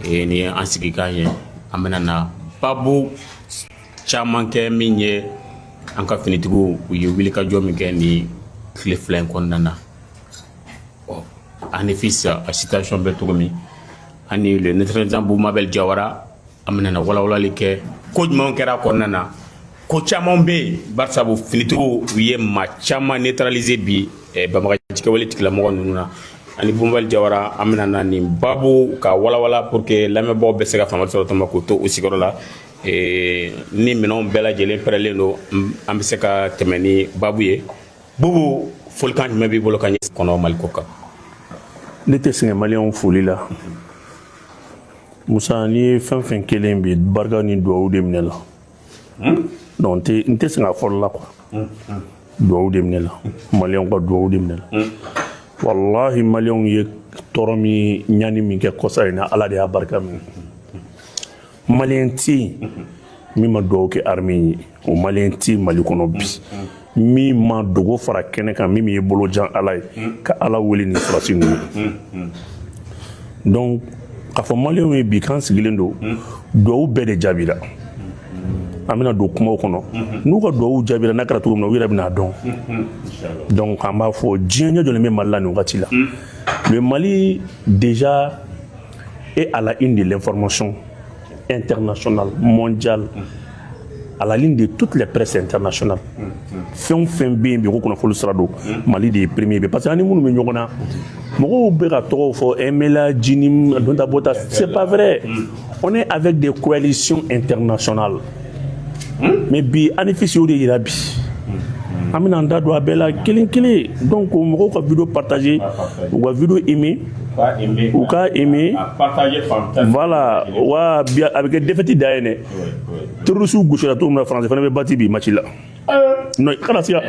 Nin ye an sigikan ye. An bɛna na babu caman kɛ min ye an ka finitigiw, u ye wulikajɔ min kɛ nin tile 2 in kɔnɔna na. Ɔ, Anefis a situation bɛ cogo min, ani le neutralisant Boubou Mabel Diawara, an bɛna na walawalali kɛ ko jumɛnw kɛra a kɔnɔna na. Ko caman bɛ yen, barisabu finitigiw, u ye maa caman neutraliser bi banbagaci tigilamɔgɔ ninnu na. Ani Boubou Mabel Diawara, an bɛna na nin babu ka walawala pour que lamɛnbaaw bɛ se ka faamuyali sɔrɔ tuma k'u to u sigiyɔrɔ la. Ni minɛnw bɛɛ lajɛlen pɛrɛlen don, an bɛ se ka tɛmɛ ni babu ye. Boubou, folikan jumɛn b'i bolo ka ɲɛsin kɔnɔ Mali ko kan? Ne tɛ sɛgɛn maliyɛnw foli la. Musa, n'i ye fɛn fɛn kelen bi, barika ni duwawu de minɛ la. Donc n tɛ sɛgɛn a fɔlɔ la quoi. Duwawu de minɛ la, maliyɛnw ka duwawu de minɛ la. Walahi, maliyɛnw ye tɔɔrɔ min, ɲani min kɛ kɔsa in na, Ala de y'a barika minɛ. Maliyɛn tɛ yen min ma duwawu kɛ armée ye. O maliyɛn tɛ yen Mali kɔnɔ bi min ma dogo fara kɛnɛ kan, min ye bolo jan Ala ye ka Ala wele ni sɔrɔsi ninnu ye. Donc k'a fɔ maliyɛnw ye bi k'an sigilen don, duwawu bɛɛ de jaabira. An bɛna don kumaw kɔnɔ, n'u ka duwawu jaabira n'a kɛra cogo min na, u yɛrɛ bɛna dɔn. Donc an b'a fɔ diɲɛ ɲɛ jɔlen bɛ Mali la nin wagati la. Le Mali déjà est à la une de l'information internationale, mondiale, à la ligne de toutes les presses internationales. Fɛn o fɛn bɛ yen bi ko kunnafoni sira don, Mali de ye premier bi, parce que an ni minnu bɛ ɲɔgɔn na, mɔgɔw bɛ ka tɔgɔw fɔ, MLA, JNIM, Donta Bota, c'est pas vrai. On est avec des coalitions internationales. Mais bi, Anefis y'o de yira bi. An bɛna an da don a bɛɛ la kelen kelen. Donc mɔgɔw ka vidéo partager, u ka vidéo aimer, u ka aimer, voilà. Wa bi a bɛ kɛ défaite da ye dɛ. Terroriste gosira cogo min na, France fana bɛ bati bi match la. Non, kana siga.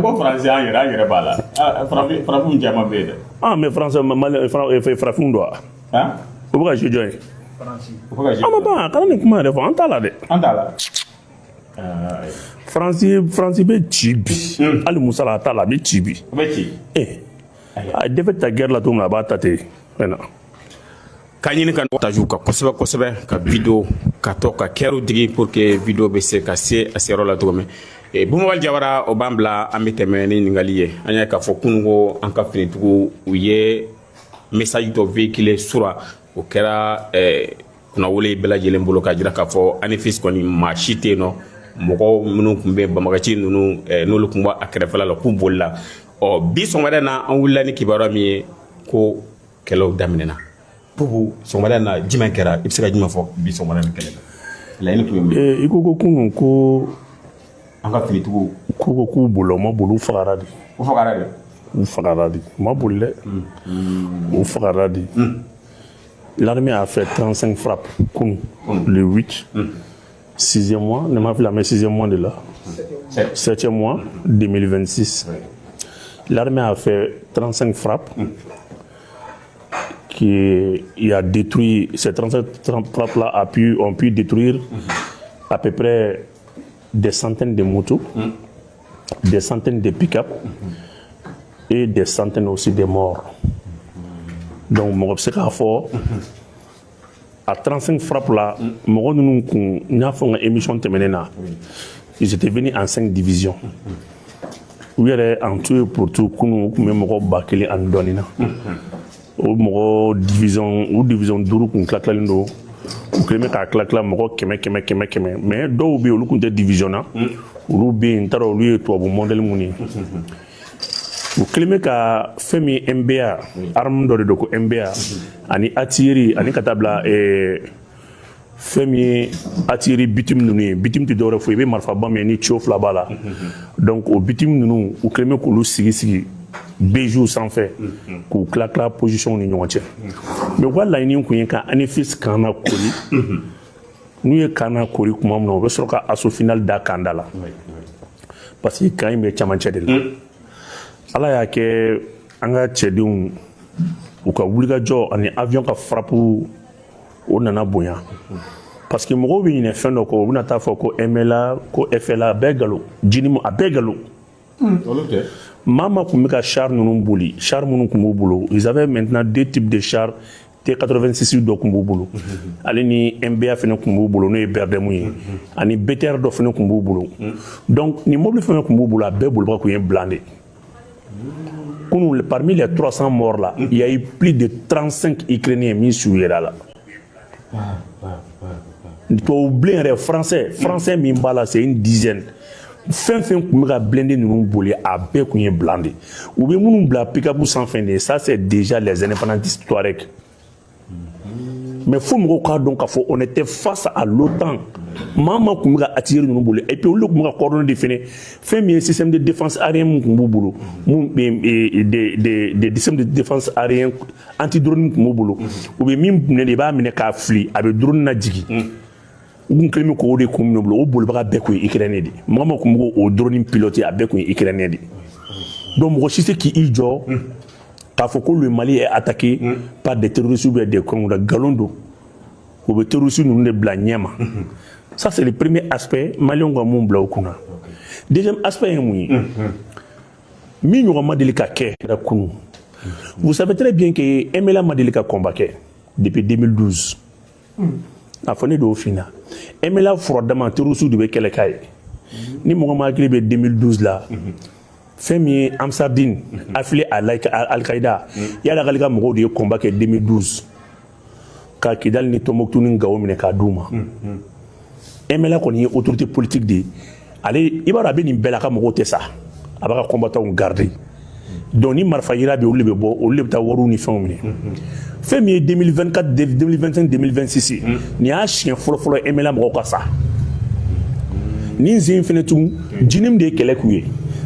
Ko France, an yɛrɛ b'a la, farafinw caman bɛ yen dɛ. Ah, mais France, Mali, farafinw don wa? O bɛ ka jouer jɔn ye? An ma ban, kana nin kuma yɛrɛ fɔ, an t'a la dɛ. An t'a la. Faransi bɛ ci bi. Hali Musala a t'a la, a bɛ ci bi. O bɛ ci. A ye défaite ta guerre la cogo min na, a b'a ta ten fɛn na. Ka ɲini ka partage ka kosɛbɛ kosɛbɛ, ka vidéo ka tɔ ka kɛrw digi pour que vidéo bɛ se ka se a seyɔrɔ la cogo min. Boubou Mabel Diawara, o b'an bila an bɛ tɛmɛ ni ɲininkali ye. An y'a k'a fɔ kununko an ka finitigiw, u ye message dɔ véhiculer sura, o kɛra kunnawolo bɛɛ lajɛlen bolo, k'a jira k'a fɔ Anefis kɔni, maa si tɛ yen nɔ. Mɔgɔw minnu tun bɛ banbagaci ninnu, n'olu tun b'a kɛrɛfɛla la, k'u bolila. Ɔ, bi sɔgɔmada in na, an wulila ni kibaruya min ye ko kɛlɛw daminɛna. Boubou, sɔgɔmada in na, jumɛn kɛra? I bɛ se ka jumɛn fɔ bi sɔgɔmada in kɛlɛ la? Laɲini tun ye mun ye? I ko kunun ko an ka finitigiw ko k'u bolila, u ma boli, u fagara de. U fagara de. U fagara de, u ma boli dɛ, u fagara de. L'armée a fait 35 frappes kunun, le 8, sixième mois, ne m'a fait mais sixième mois de la septième mois 2026. L'armée a fait 35 frappes qui il a détruit, ces 35 frappes-là ont pu détruire à peu près des centaines de motos, des centaines de pick-up et des centaines aussi de morts. Donc, mɔgɔ bɛ se k'a fɔ a 35 frappes la, mɔgɔ ninnu kun, n y'a fɔ n ka émission tɛmɛnen na, ils étaient venus en cinq divisions. U yɛrɛ, en tout et pour tout, kunun u tun bɛ mɔgɔ 1000 ani dɔɔnin na. O mɔgɔ division, u division duuru kun tila tilalen don, u kɛlen bɛ k'a tila tila mɔgɔ 100 100 100 100. Mais dɔw bɛ yen, olu tun tɛ division na, olu bɛ yen, n t'a dɔn olu ye tubabu modèle mun ye. U kɛlen bɛ ka fɛn min MBA, arme dɔ de don ko MBA, ani artillerie, ani ka taa bila fɛn min ye artillerie bitume ninnu ye. Bitume tɛ dɔwɛrɛ foyi, i bɛ marifaba min ye ni tuyau fila b'a la. Donc o bitume ninnu, u kɛlen bɛ k'olu sigi sigi BGw sanfɛ k'u tila tila position ni ɲɔgɔn cɛ. Mais u ka laɲini kun ye ka Anefis kan na kori. N'u ye kan na kori tuma min na, u bɛ sɔrɔ ka assaut final da kan da la, parce que kan in bɛ cɛmancɛ de la. Ala y'a kɛ, an ka cɛdenw, u ka wulikajɔ ani avion ka frappe, o nana bonya, parce que mɔgɔw bɛ ɲinɛ fɛn dɔ kɔ, u bɛna taa fɔ ko MLA, ko FLA, a bɛɛ nkalon, JNIM, a bɛɛ nkalon. Maa ma tun bɛ ka char ninnu boli, char minnu tun b'u bolo, ils avaient maintenant deux types de chars. T86 dɔ tun b'u bolo, ale ni MBA fana tun b'u bolo, n'o ye BRDM ye, ani BTR dɔ fana tun b'u bolo. Donc nin mobili fɛn fɛn tun b'u bolo, a bɛɛ bolibaga tun ye blanc de. Kunun, parmi les 300 morts là, il y a eu plus de 35 Ukrainiens min su yɛrɛ la. Tubabu bilen yɛrɛ, français min b'a la, c'est une dizaine. Fɛn fɛn tun bɛ ka blindé ninnu boli, a bɛɛ tun ye blanc de. U bɛ minnu bila pick-up sanfɛ de, ça c'est déjà les indépendantistes Touareg. Mais fo mɔgɔw k'a dɔn k'a fɔ on était face à l'OTAN. Maa maa tun bɛ ka artillerie ninnu boli, et puis olu de tun bɛ ka coordonner de fɛnɛ. Fɛn min ye système de défense aérien mun tun b'u bolo, mun des systèmes de défense aérien anti drone tun b'u bolo, u bɛ min minɛ de, i b'a minɛ k'a fili, a bɛ drone lajigin. U kun kɛlen bɛ k'o de kun minɛ u bolo. O bolibaga bɛɛ kun ye Ukrainien de. Mɔgɔ min tun b'o o drone piloter, a bɛɛ kun ye Ukrainien de. Donc mɔgɔ si tɛ k'i jɔ k'a fɔ ko le Mali est attaqué par des terroristes ou bien des cons. Nkalon don. U bɛ terroristes ninnu de bila ɲɛma. Ça, c'est le premier aspect maliyɛnw ka mun bila u kunna. Deuxième aspect ye mun ye, min ɲɔgɔn ma deli ka kɛ kunun? Vous savez très bien que MNLA ma deli ka combat kɛ depuis 2012. A fɔ ne d'o f'i ɲɛna, MNLA furadama, terroristes de bɛ kɛlɛ k'a ye. Ni mɔgɔ ma hakili bɛ 2012 la, fɛn min ye Ansar Dine affilié à Al-Qaïda, yala k'ale ka mɔgɔw de ye combat kɛ 2012 ka Kidali ni Tombouctou ni Gao minɛ k'a d'u ma. MNLA kɔni ye autorité politique de ye. Ale, i b'a dɔn, a bɛ nin bɛɛ la, a ka mɔgɔw tɛ sa, a b'a ka combattants garder. Donc ni marifa yira bɛ, olu de bɛ bɔ, olu de bɛ taa wariw ni fɛnw minɛ. Fɛn min ye 2024, 2025, 2026 ye, nin y'a siɲɛ fɔlɔ-fɔlɔ MNLA mɔgɔw ka sa. Nin sen fɛnɛ tugun, JNIM de ye kɛlɛ k'u ye.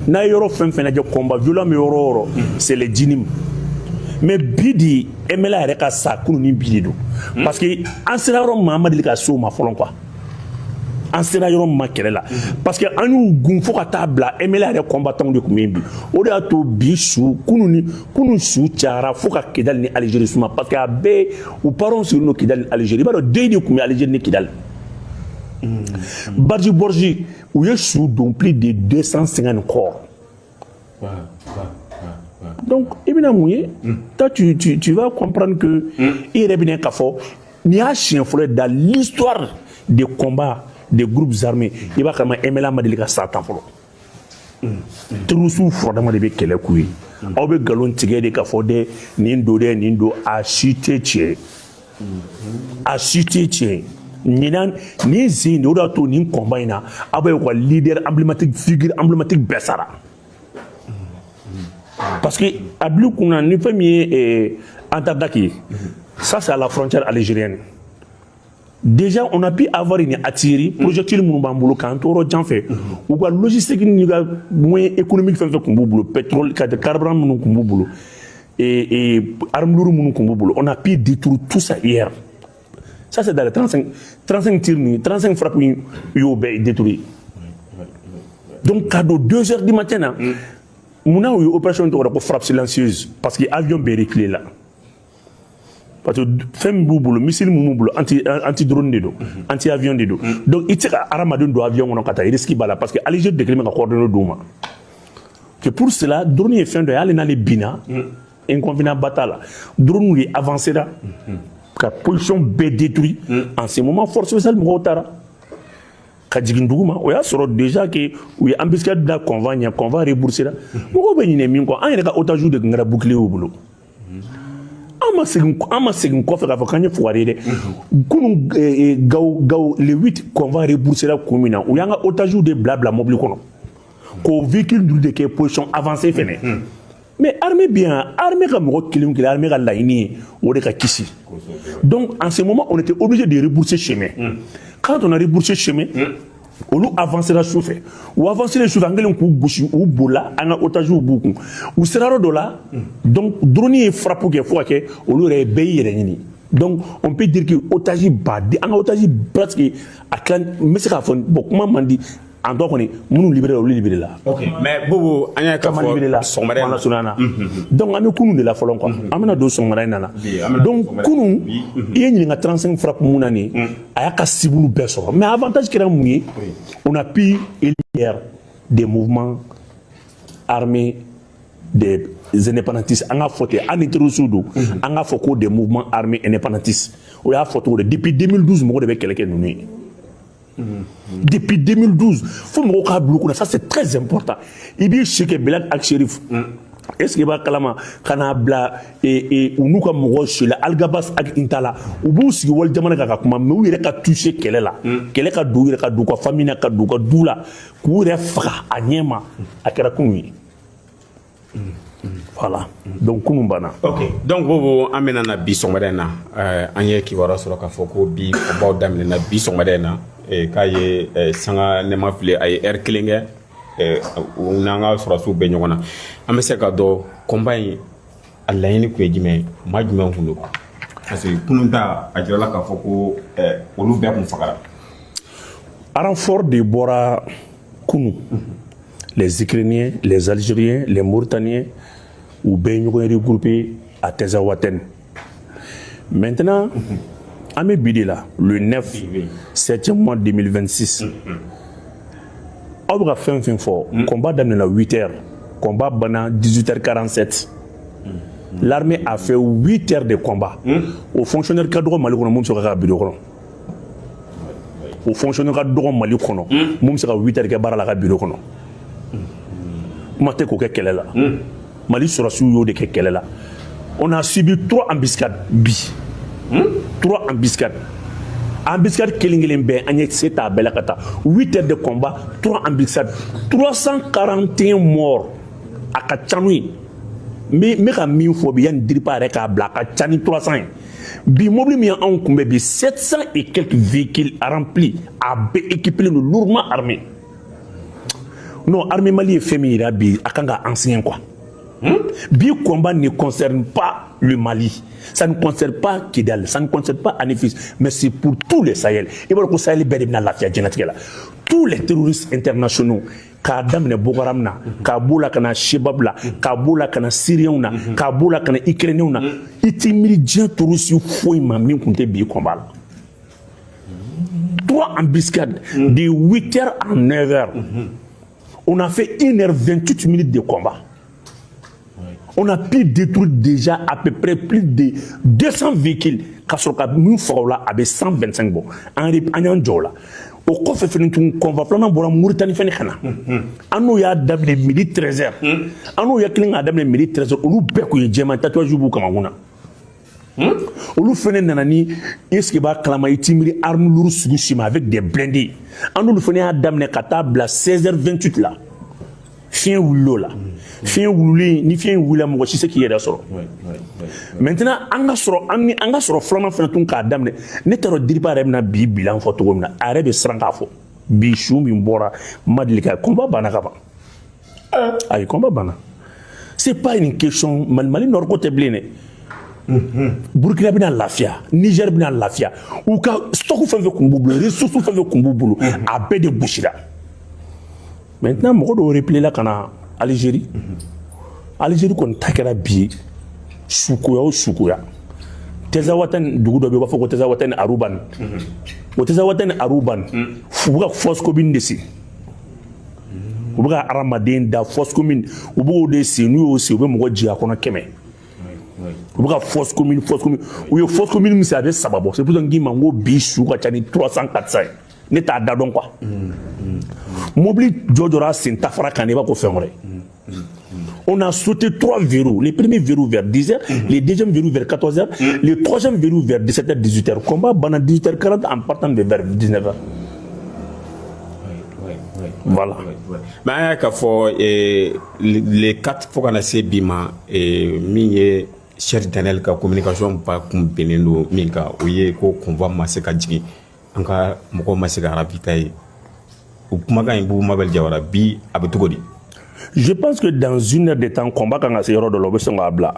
N'a ye yɔrɔ fɛn fɛn lajɛ, combat violent bɛ yɔrɔ o yɔrɔ, c'est les JNIM. Mais bi di, MNLA yɛrɛ ka sa kunun ni bi de don, parce que an sera yɔrɔ min ma, an ma deli ka se o ma fɔlɔ quoi. An sera yɔrɔ min ma kɛlɛ la, parce que an y'u gun fo ka taa bila MNLA yɛrɛ combattant de tun bɛ yen bi. O de y'a to bi su, kunun ni kunun su cayara fo ka Kidali ni Algérie suma, parce que a bɛɛ u parents sigilen don Kidali ni Algérie. I b'a dɔn, den de tun bɛ Algérie ni Kidali. Badji Borji, u ye su don plus de 250 corps. Donc i bɛna mun ye? Toi, tu vas comprendre que i yɛrɛ bɛna k'a fɔ nin y'a siɲɛ fɔlɔ ye dans l'histoire des combats des groupes armés. I b'a kalama, MNLA ma deli ka sa tan fɔlɔ. Terroriste furadama de bɛ kɛlɛ k'u ye. Aw bɛ nkalon tigɛ de k'a fɔ dɛ, nin don dɛ, nin don, a si tɛ tiɲɛ, a si tɛ tiɲɛ. Ɲinan nin sen de, o de y'a to nin combat in na, aw bɛ u ka leader emblématique, figure emblématique bɛɛ sara, parce que a bil'u kunna ni fɛn min ye Antardak ye, ça c'est à la frontière algérienne. Déjà on a pu avoir une artillerie, projectile minnu b'an bolo k'an to yɔrɔ jan fɛ, u ka logistique ni ka moyen économique fɛn fɛn tun b'u bolo, pétrole ka carburant minnu tun b'u bolo et armes lourdes minnu tun b'u bolo, on a pu détruire tout ça hier. Ça c'est dans les 35 tirs ni 35 frappes, u y'o bɛɛ détruire. Donc ka don 2 heures du matin na, munna u ye opération tɔgɔ da ko frappe silencieuse? Parce que avion bɛɛ reculé la, parce que fɛn min b'u bolo, missile min b'u bolo, anti drone de don, anti avion de don. Donc i tɛ se ka hadamaden don avion kɔnɔ ka taa, risque b'a la, parce que Algérie de kɛlen bɛ ka coordonnées d'u ma. C'est pour cela drone ye fɛn dɔ ye, hali n'ale binna, inconvénient ba t'a la. Drone de avancé ra ka position bɛɛ détruit. En ce moment, force spéciale mɔgɔw taara ka jigin dugu ma. O y'a sɔrɔ déjà que u ye embuscade da convoi ɲɛ, convoi rebroussé ra. Mɔgɔw bɛ ɲinɛ min kɔ, an yɛrɛ ka otage de tun kɛra bouclier y'u bolo. An ma segin kɔfɛ k'a fɔ k'an ye fugari ye dɛ. Kunun Gawo le 8, convoi rebroussé ra kun min na, u y'an ka otage de bila mobili kɔnɔ k'o véhicule ninnu de kɛ position avancée fɛnɛ. Mais armée bien, armée ka mɔgɔ kelen o kelen, armée ka laɲini ye o de ka kisi. Donc en ce moment, on était obligé de rebrousser chemin. Quand on a rebroussé chemin, olu avancera su fɛ, u avancera su fɛ, an kɛlen k'u gosi, u bolila, an ka otages b'u kun, u sera yɔrɔ dɔ la. Donc drone ye frappe kɛ fo ka kɛ olu yɛrɛ bɛɛ y'i yɛrɛ ɲini. Donc on peut dire que otage baden, an ka otage presque a tila, n bɛ se k'a fɔ, bon, kuma man di en tɔ kɔni, minnu libéré, olu libéré la. Ok, mais Bobo, an y'a k'a Caman libéré la fɔ sɔgɔmada in na surunya na. Donc an bɛ kunun de la fɔlɔ quoi, an bɛna don sɔgɔmada in na. Bi, an bɛna Donc don sɔgɔmada. Kunun, i ye ɲininka 35 frappe mun na nin, a y'a ka cible bɛɛ sɔrɔ. Mais avantage kɛra mun ye? On a pu éliminer des mouvements armés. Des indépendantistes, an ka fɔ ten, an ni terroristes don, an k'a fɔ ko des mouvements armés indépendantistes. O y'a fɔ cogo di? Depuis 2012, mɔgɔ de bɛ kɛlɛ kɛ ninnu ye depuis 2012. Fo mɔgɔw k'a bila u kunna, ça c'est très important. I b'i si kɛ Bilal Ag Sherif, est ce que i b'a kalama ka n'a bila u n'u ka mɔgɔw si la, Alghabass Ag Intalla, u b'u sigi wali jamana kan ka kuma, mais u yɛrɛ ka toucher kɛlɛ la, kɛlɛ ka don u yɛrɛ ka don u ka famille na, ka don u ka du la, k'u yɛrɛ faga a ɲɛ ma. A kɛra kunun ye. Voilà, donc kunun banna. Ok, donc Bobo, an bɛna na bi sɔgɔmada in na. An ye kibaruya sɔrɔ k'a fɔ ko bi combat daminɛna bi sɔgɔmada in na, k'a ye sanga nɛma fili, a ye heure kelen kɛ, u n'an ka sɔrɔdasiw bɛ ɲɔgɔn na. An bɛ se ka dɔn combat in a laɲini tun ye jumɛn ye, maa jumɛn kun don? Parce que kunun ta, a jirala k'a fɔ ko olu bɛɛ kun fagara. Renfort de bɔra kunun, les Ukrainiens, les Algériens, les Mauritaniens, u bɛɛ ye ɲɔgɔn regroupé à Tinzaouaten. Maintenant, an bɛ bi de la, le 9 septième mois 2026. Aw bɛ ka fɛn fɛn fɔ, combat daminɛna 8 heures, combat banna 18 heures 47. L'armée a fait 8 heures de combat. O fonctionnaire ka dɔgɔ Mali kɔnɔ mun bɛ se ka k'a bureau kɔnɔ. O fonctionnaire ka dɔgɔ Mali kɔnɔ mun bɛ se ka 8 heures kɛ baara la a ka bureau kɔnɔ. Kuma tɛ k'o kɛ kɛlɛ la. Mali sɔrɔdasiw y'o de kɛ kɛlɛ la. On a subi trois embuscades bi. Trois embuscades. Embuscade kelen kelen bɛɛ, an ye se t'a bɛɛ la ka taa. 8 heures de combat, trois embuscades, 341 morts. A ka ca n'o ye. N bɛ ka min fɔ bi, yanni DIRPA yɛrɛ k'a bila, a ka ca ni 300 ye. Bi, mobili min y'anw kunbɛn bi, 700 et quelques véhicules remplis, a bɛɛ équipé don, lourdement armé. Non, armée Mali ye fɛn min yira bi, a kan ka enseigner quoi. Bi combat ne concerne pas le Mali, ça ne concerne pas Kidal, ça ne concerne pas Anefis, mais c'est pour tous les Sahel. I b'a dɔn ko Sahel bɛɛ de bɛna lafiya diɲɛlatigɛ la. Tous les terroristes internationaux, k'a daminɛ Boko Haram na, k'a b'o la ka na Shebab la, k'a b'o la ka na Syriens na, k'a b'o la ka na Ukrainiens na, i t'i miiri diɲɛ terroriste foyi ma min tun tɛ bi combat la. Trois embuscades de 8 heures à 9 heures. On a fait 1h28 minutes de combat. On a pu détruire déjà à peu près plus de 200 véhicules. Ka sɔrɔ ka min faga o la, a bɛ 125 bɔ. An y'an jɔ o la. O kɔfɛ fɛnɛ tun, convoi filanan bɔra Mauritanie fɛnɛ ka na. An n'o y'a daminɛ midi 13 heures. An n'o ye kelen k'a daminɛ midi 13 heures. Olu bɛɛ kun ye jɛman, tatouage b'u kamankun na. Olu fɛnɛ nana ni, est ce que b'a kalama, i t'i miiri arme lourde sugu si ma, avec des blindés. An n'olu fɛnɛ y'a daminɛ ka taa bila 16h28 la. Fiɲɛ wulil'o la. Fiɲɛ wulilen, ni fiɲɛ wulila, mɔgɔ si se k'i yɛrɛ sɔrɔ. Maintenant, an ka sɔrɔ, an ni an ka sɔrɔ filanan fɛnɛ tun k'a daminɛ. Ne t'a dɔn DIRPA yɛrɛ bɛna bi bilan fɔ cogo min na. A yɛrɛ bɛ siran k'a fɔ. Bi su min bɔra, ma deli ka combat banna ka ban. Ayi, combat banna. C'est pas une question Mali, Mali nord ko tɛ bilen dɛ. Burkina bɛna lafiya, Niger bɛna lafiya. U ka stock fɛn fɛn kun b'u bolo, ressources fɛn fɛn kun b'u bolo, a bɛɛ de gosira. Maintenant, mɔgɔ dɔw replié la ka na Algérie. Algérie kɔni ta kɛra bi sukoya o sukoya. Tinzaouaten, dugu dɔ bɛ yen, u b'a fɔ ko Tinzaouaten Aruban. O Tinzaouaten Aruban, u bɛ ka fosse commune de sen. U bɛ ka hadamaden da fosse commune, u b'o de sen. N'u y'o sen, u bɛ mɔgɔ jigin a kɔnɔ 100. U bɛ ka fosse commune, fosse commune. U ye fosse commune min sen, a bɛ saba bɔ. C'est pour ça n k'i ma n ko bi su ka ca ni 300 400 ye. Ne t'a da dɔn quoi. Mobili jɔ jɔra a sen tafara kan, i b'a ko fɛn wɛrɛ. On a sauté trois verrous. Les premiers verrous vers 10 heures, les deuxièmes verrous vers 14 heures, les troisième verrous vers 17h, 18h. Combat banna 18h40 en partant de vers 19h. Voilà. Mais an y'a k'a fɔ les quatre fo ka na se bi ma, min ye Cheikh Daniel ka communication ba kun bɛnnen don min kan, o ye ko convoi ma se ka jigin, an ka mɔgɔw ma se ka ravitailler. O kumakan in, Boubou Mabel Diawara, bi a bɛ cogo di? Je pense que dans une heure de temps, combat kan ka se yɔrɔ dɔ la, u bɛ sɔn k'a bila.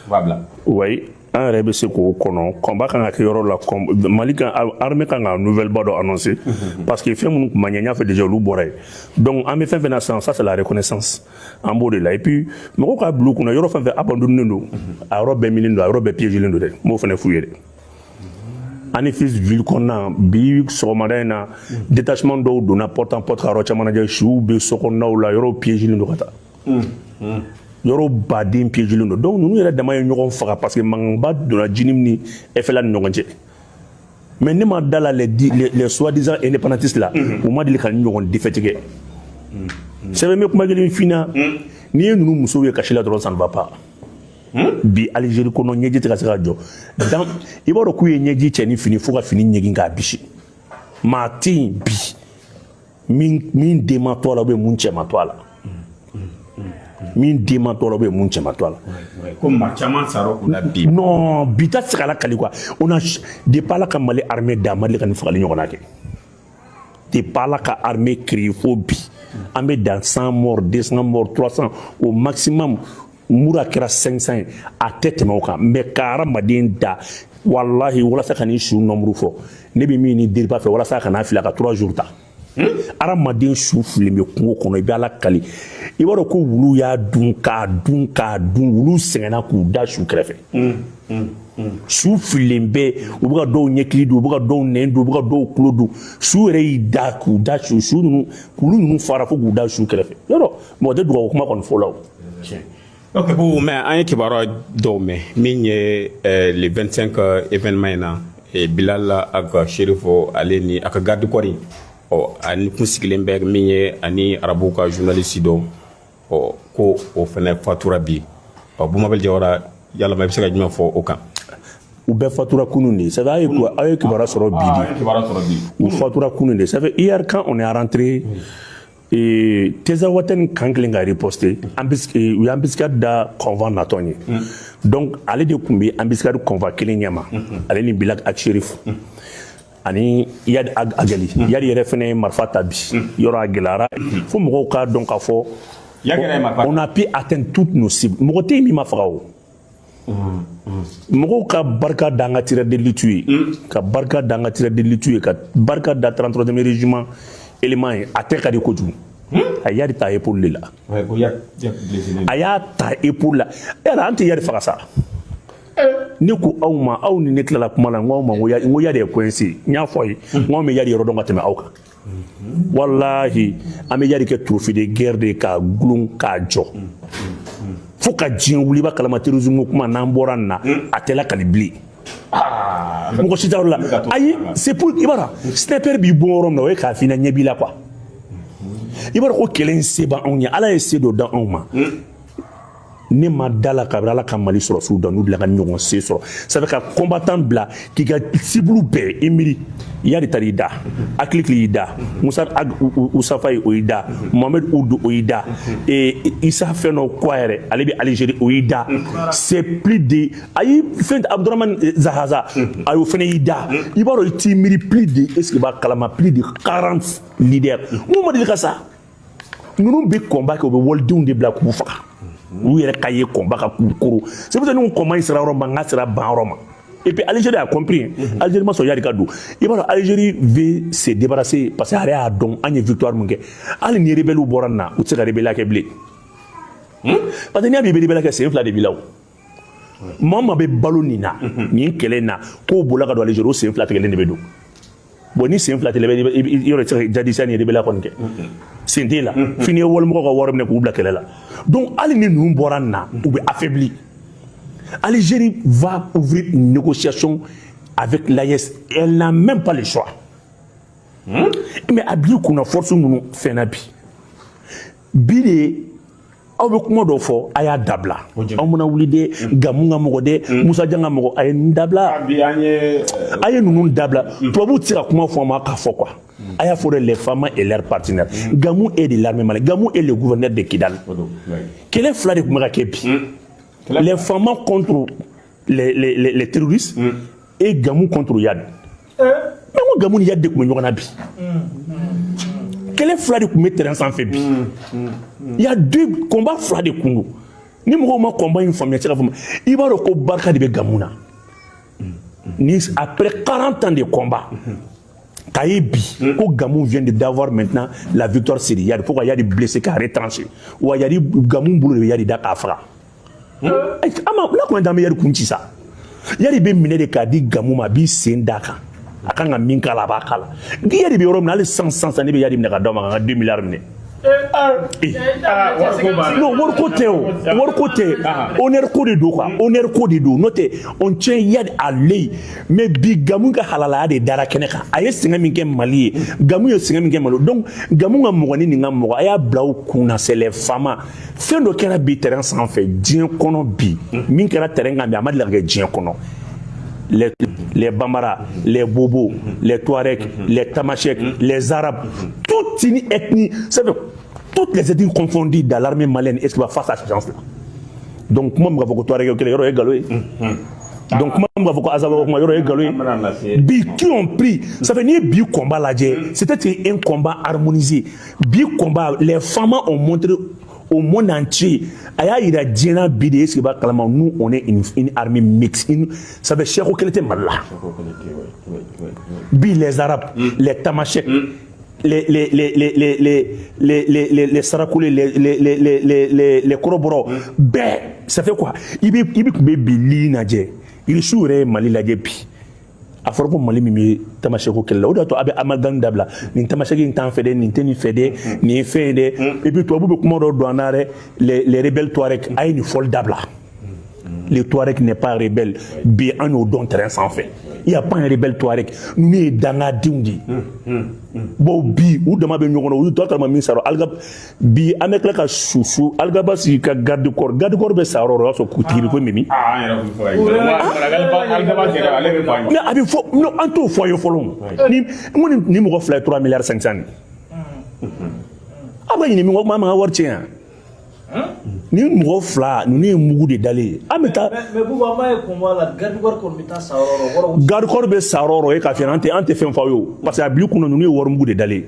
U b'a bila. Oui, an yɛrɛ bɛ se k'o kɔnɔ. Combat kan ka kɛ yɔrɔ la, Mali kan, armée kan ka nouvelle ba dɔ annoncer, parce que fɛn minnu tun ma ɲɛ, n y'a fɔ déjà, olu bɔra yen. Donc an bɛ fɛn fɛn na sisan, ça c'est la reconnaissance, an b'o de la. Et puis mɔgɔw k'a bila u kunna, yɔrɔ fɛn fɛn abandonné don, a yɔrɔ bɛɛ minen don, a yɔrɔ bɛɛ piégé don dɛ. N b'o fana f'u ye dɛ. Anefis ville kɔnɔna, bi sɔgɔmada in na, détachement dɔw donna porte en porte ka yɔrɔ caman lajɛ. Suw bɛ so kɔnɔnaw la, yɔrɔw piégé don ka taa. Yɔrɔ baden piégelen don. Donc ninnu yɛrɛ dama ye ɲɔgɔn faga parce que mankanba donna JNIM ni FLA ni ɲɔgɔn cɛ. Mais ne ma da la, les soi-disant indépendantistes là, u ma deli ka ni ɲɔgɔn défaite kɛ. Sɛbɛn bɛ kuma kelen f'i ɲɛna: n'i ye ninnu musow ye kasi la dɔrɔn, ça ne va pas. Bi Algérie kɔnɔ, ɲɛji tɛ ka se ka jɔ. Donc i b'a dɔn k'u ye ɲɛji cɛ ni fini fo ka fini ɲegin k'a bisi. Maa tɛ yen bi min den ma to a la ou bien mun cɛ ma to a la, min den ma to a la ou bien mun cɛ ma to a la. Ko maa caman sara u la bi. Non, bi ta tɛ se ka lakali quoi. On a depuis Ala ka Mali armée da, a ma deli ka nin fagali ɲɔgɔnna kɛ. Depuis Ala ka armée créé fo bi, an bɛ dan 100 morts, 200 morts, 300 au maximum. Mura kɛra 500 ye, a tɛ tɛmɛ o kan. Mais ka hadamaden da, walahi, walasa ka nin su nombre fɔ, ne bɛ min ni DIRPA fɛ, walasa ka n'a fili, a ka 3 jours ta. Hadamaden su filen bɛ kungo kɔnɔ, i bɛ Ala kali, i b'a dɔn ko wulu y'a dun, k'a dun, k'a dun. Wulu sɛgɛnna k'u da su kɛrɛfɛ. Su fililen bɛ, u bɛ ka dɔw ɲɛkili dun, u bɛ ka dɔw nɛn dun, u bɛ ka dɔw tulo dun. Su yɛrɛ y'i da k'u da su, su ninnu, kulu ninnu fara fo k'u da su kɛrɛfɛ. Yɔrɔ mɔgɔ tɛ dugawu kuma kɔni fɔ la o. Ok, bon, mais an ye kibaruya dɔw mɛn min ye le 25 événement in na, Bilal Ag Chérif, ale ni a ka garde corps, ɔ ani kun sigilen bɛ min ye, ani arabuw ka journaliste dɔ, ɔ ko o fɛnɛ fatura bi. Ɔ Bumabel Jawara, yalama i bɛ se ka jumɛn fɔ o kan? U bɛɛ fatura kunun de. Ça fait aw ye kibaruya sɔrɔ bi de. Kibaruya sɔrɔ bi. U fatura kunun de. Ça fait hier, quand on est rentré et Tinzaouatène kan kelen ka riposter, u ye embuscade da convoi natɔ ye. Donc ale de tun bɛ embuscade convoi kelen ɲɛma, ale ni Bilal Ag Chérif ani Iyad Ag Agali. Iyad yɛrɛ fɛnɛ ye marifa ta bi. Yɔrɔ a gɛlɛyara fo mɔgɔw k'a dɔn k'a fɔ Iyad yɛrɛ ye marifa ta. On a pu atteindre toutes nos cibles. Mɔgɔ tɛ yen min ma faga o. Mɔgɔw ka barika da an ka tireur d'élite ye, ka barika da an ka tireur d'élite ye, ka barika da 33e régiment élément ye. A tɛ ka di kojugu. A Iyad ta épaule de la. Ouais, ko Iyad blessé. A y'a ta épaule la. Yala an tɛ Iyad faga sa. Ne ko aw ma, aw ni ne tilala kuma la, n ko aw ma, n ko Iyad ye coincé. N y'a fɔ a ye, n ko anw bɛ Iyad yɔrɔ dɔn ka tɛmɛ aw kan. Walahi, an bɛ Iyad kɛ trophée de guerre de k'a gulon k'a jɔ fo ka diɲɛ wuli. I b'a kalama terrorisme kuma, n'an bɔra nin na, a tɛ lakali bilen. Mɔgɔ si t'a yɔrɔ la. Ayi, c'est pour i b'a dɔn sniper b'i bɔ yɔrɔ min na, o ye k'a f'i ɲɛna, ɲɛ b'i la quoi. I b'a dɔn ko kɛlɛ in se b'anw ye, Ala ye se dɔ d'anw ma. Ne ma da la kabini Ala ka Mali sɔrɔsiw da n'u bila ka ɲɔgɔn se sɔrɔ. Ça fait ka combattant bila k'i ka cible bɛɛ i miiri. Iyad taara i da, Akili y'i da, Musa Usafa o y'i da, Mohamed Ould o y'i da, Isa fɛn dɔ kɔ yɛrɛ, ale bɛ Algérie, o y'i da. C'est plus de, ayi, fɛn Abdurahman Zahaza, ayi, o fɛnɛ y'i da. I b'a dɔn i t'i miiri, plus de, est ce que i b'a kalama, plus de 40 leaders mun ma deli ka sa. Ninnu bɛ combat kɛ, u bɛ walidenw de bila k'u faga, u yɛrɛ ka ye combat ka k'u koro. C'est pour ça ni ko combat in sera yɔrɔ ma, n ka sera ban yɔrɔ ma. Et puis Algérie a compris hein. Algérie ma sɔn Iyad ka don. I b'a dɔn Algérie veut se débarrasser parce que a yɛrɛ y'a dɔn an ye victoire mun kɛ. Hali ni rebelle bɔra nin na, u tɛ se ka rebelle kɛ bilen, parce que n'i y'a mɛn i bɛ rebelle kɛ, sen fila de b'i la. O maa o maa bɛ balo nin na, nin kɛlɛ in na, k'o bolila ka don Algérie, o sen fila tigɛlen de bɛ don. Bon, ni sen fila tigɛ, i yɔrɔ i tɛ se ka jadisiya ni rebelle kɔni kɛ, sen t'e la. F'i ye walimɔgɔw ka wari minɛ k'u bila kɛlɛ la. Donc hali ni ninnu bɔra nin na, u bɛ affaibli. Algérie va ouvrir une négociation avec l'AES. Elle n'a même pas le choix. Mais a b'i kunna force minnu fɛn na bi bi de, aw bɛ kuma dɔ fɔ, a y'a dabila. Aw mana wuli de, Gamu ka mɔgɔ dɛ, Musa Jan ka mɔgɔ, a ye nin dabila. Bi an ye A ye ninnu dabila. Tubabuw tɛ se ka kuma fɔ an ma k'a fɔ quoi. A y'a fɔ de, les FAMa et leurs partenaires. Gamou est de l'armée malienne, Gamou est le gouverneur de Kidal. Kɛlɛ fila de tun bɛ ka kɛ bi: les FAMa contre les terroristes et Gamou contre Iyad. Mais n ko Gamou ni Iyad de tun bɛ ɲɔgɔn na bi. Kɛlɛ fila de tun bɛ terrain sanfɛ bi. Il y a deux combats, fila de kun don. Ni mɔgɔw ma combat in faamuya, se ka faamuya. I b'a dɔn ko barika de bɛ Gamou na. Ni après 40 ans de combat k'a ye bi ko Gamou vient de d'avoir maintenant la victoire sur Iyad, fo ka Iyad blessé k'a retranché, wa Iyad, Gamou bolo de bɛ Iyad da k'a faga. Ama n'a kɔni t'an bɛ Iyad kun ci sa. Iyad bɛ minɛ de k'a di Gamou ma, a b'i sen d'a kan, a kan ka min k'a la, a b'a k'a la. Iyad bɛ yɔrɔ min na hali sisan sisan, ne bɛ Iyad minɛ ka d'aw ma ka n ka 2 milliards minɛ. Non, wariko tɛ o, wariko tɛ, honneur ko de don quoi, honneur ko de don. N'o tɛ, on tient Iyad à l'œil, mais bi Gamu ka halalaya de dara kɛnɛ kan. A ye sɛgɛn min kɛ Mali ye, Gamu ye sɛgɛn min kɛ Mali. Donc Gamu ka mɔgɔ ni nin ka mɔgɔ, a y'a bila u kun na, c'est les FAMa. Fɛn dɔ kɛra bi terrain sanfɛ diɲɛ kɔnɔ bi, min kɛra terrain kan bi, a ma deli ka kɛ diɲɛ kɔnɔ. Les Bambara, les Bobos, les Touaregs, les Tamashek, les Arabes, toute une ethnie, ça veut toutes les ethnies confondues dans l'armée malienne, est-ce qu'il va face à ces gens-là? Donc, comment me faut Touareg kelen yɔrɔ ye nkalon ye. Donc, comment me fɔ ko Azawad kuma yɔrɔ ye nkalon ye. Bi qui ont pris, ça fait n'i ye bi combat lajɛ, c'était un combat harmonisé. Bi combat, les FAMa ont montré au monde entier, a y'a yira diɲɛ na bi de, est-ce que b'a kalama, nous on est une armée mixte, ça fait seko kelen tɛ Mali la. Bi les Arabes, les Tamashek, les Sarakoulé, les Kɔrɔbɔrɔ bɛɛ, ça fait quoi? I bɛ tun bɛ bi lii lajɛ, Irisiw yɛrɛ ye Mali lajɛ bi. A fɔra ko Mali min bɛ tamaseko kɛlɛ la, o de y'a to a bɛ amalgame dabila. Nin tamaseki in t'an fɛ dɛ, nin tɛ nin fɛ dɛ, nin ye fɛn ye dɛ. Et puis tubabu bɛ kuma dɔ don an na dɛ, les rebelles Touareg, a ye nin fɔli dabila. Les Touareg n'est pas rebelle. Bi an y'o dɔn terrain sanfɛ. Il y a pas un rebelle Touareg. Ninnu ye dangadenw de ye. Bon, bi u dama bɛ ɲɔgɔn na, u tɔ kalama min sara Alga bi, an bɛ tila ka susu Algaba sigi ka garde corps, garde corps bɛ sa yɔrɔ o yɔrɔ, o y'a sɔrɔ kutigi bɛ ko mimi. Mais a bɛ fɔ non, an t'o fɔ a ye fɔlɔ. Ni n ko nin mɔgɔ fila ye 3 milliards 500 de. Aw bɛ ɲini min kɔ, kuma ma ka wari tiɲɛ yan. Ni mɔgɔ fila ninnu ye mugu de dalen ye, an bɛ taa. Mais Buba, an b'a ye combat la, garde corps kɔni bɛ taa sa yɔrɔ o yɔrɔ. Garde corps bɛ sa yɔrɔ o yɔrɔ, e k'a f'i ɲɛna, an tɛ fɛn fɔ aw ye o, parce que a bil'i kunna ninnu ye wari mugu de dalen ye.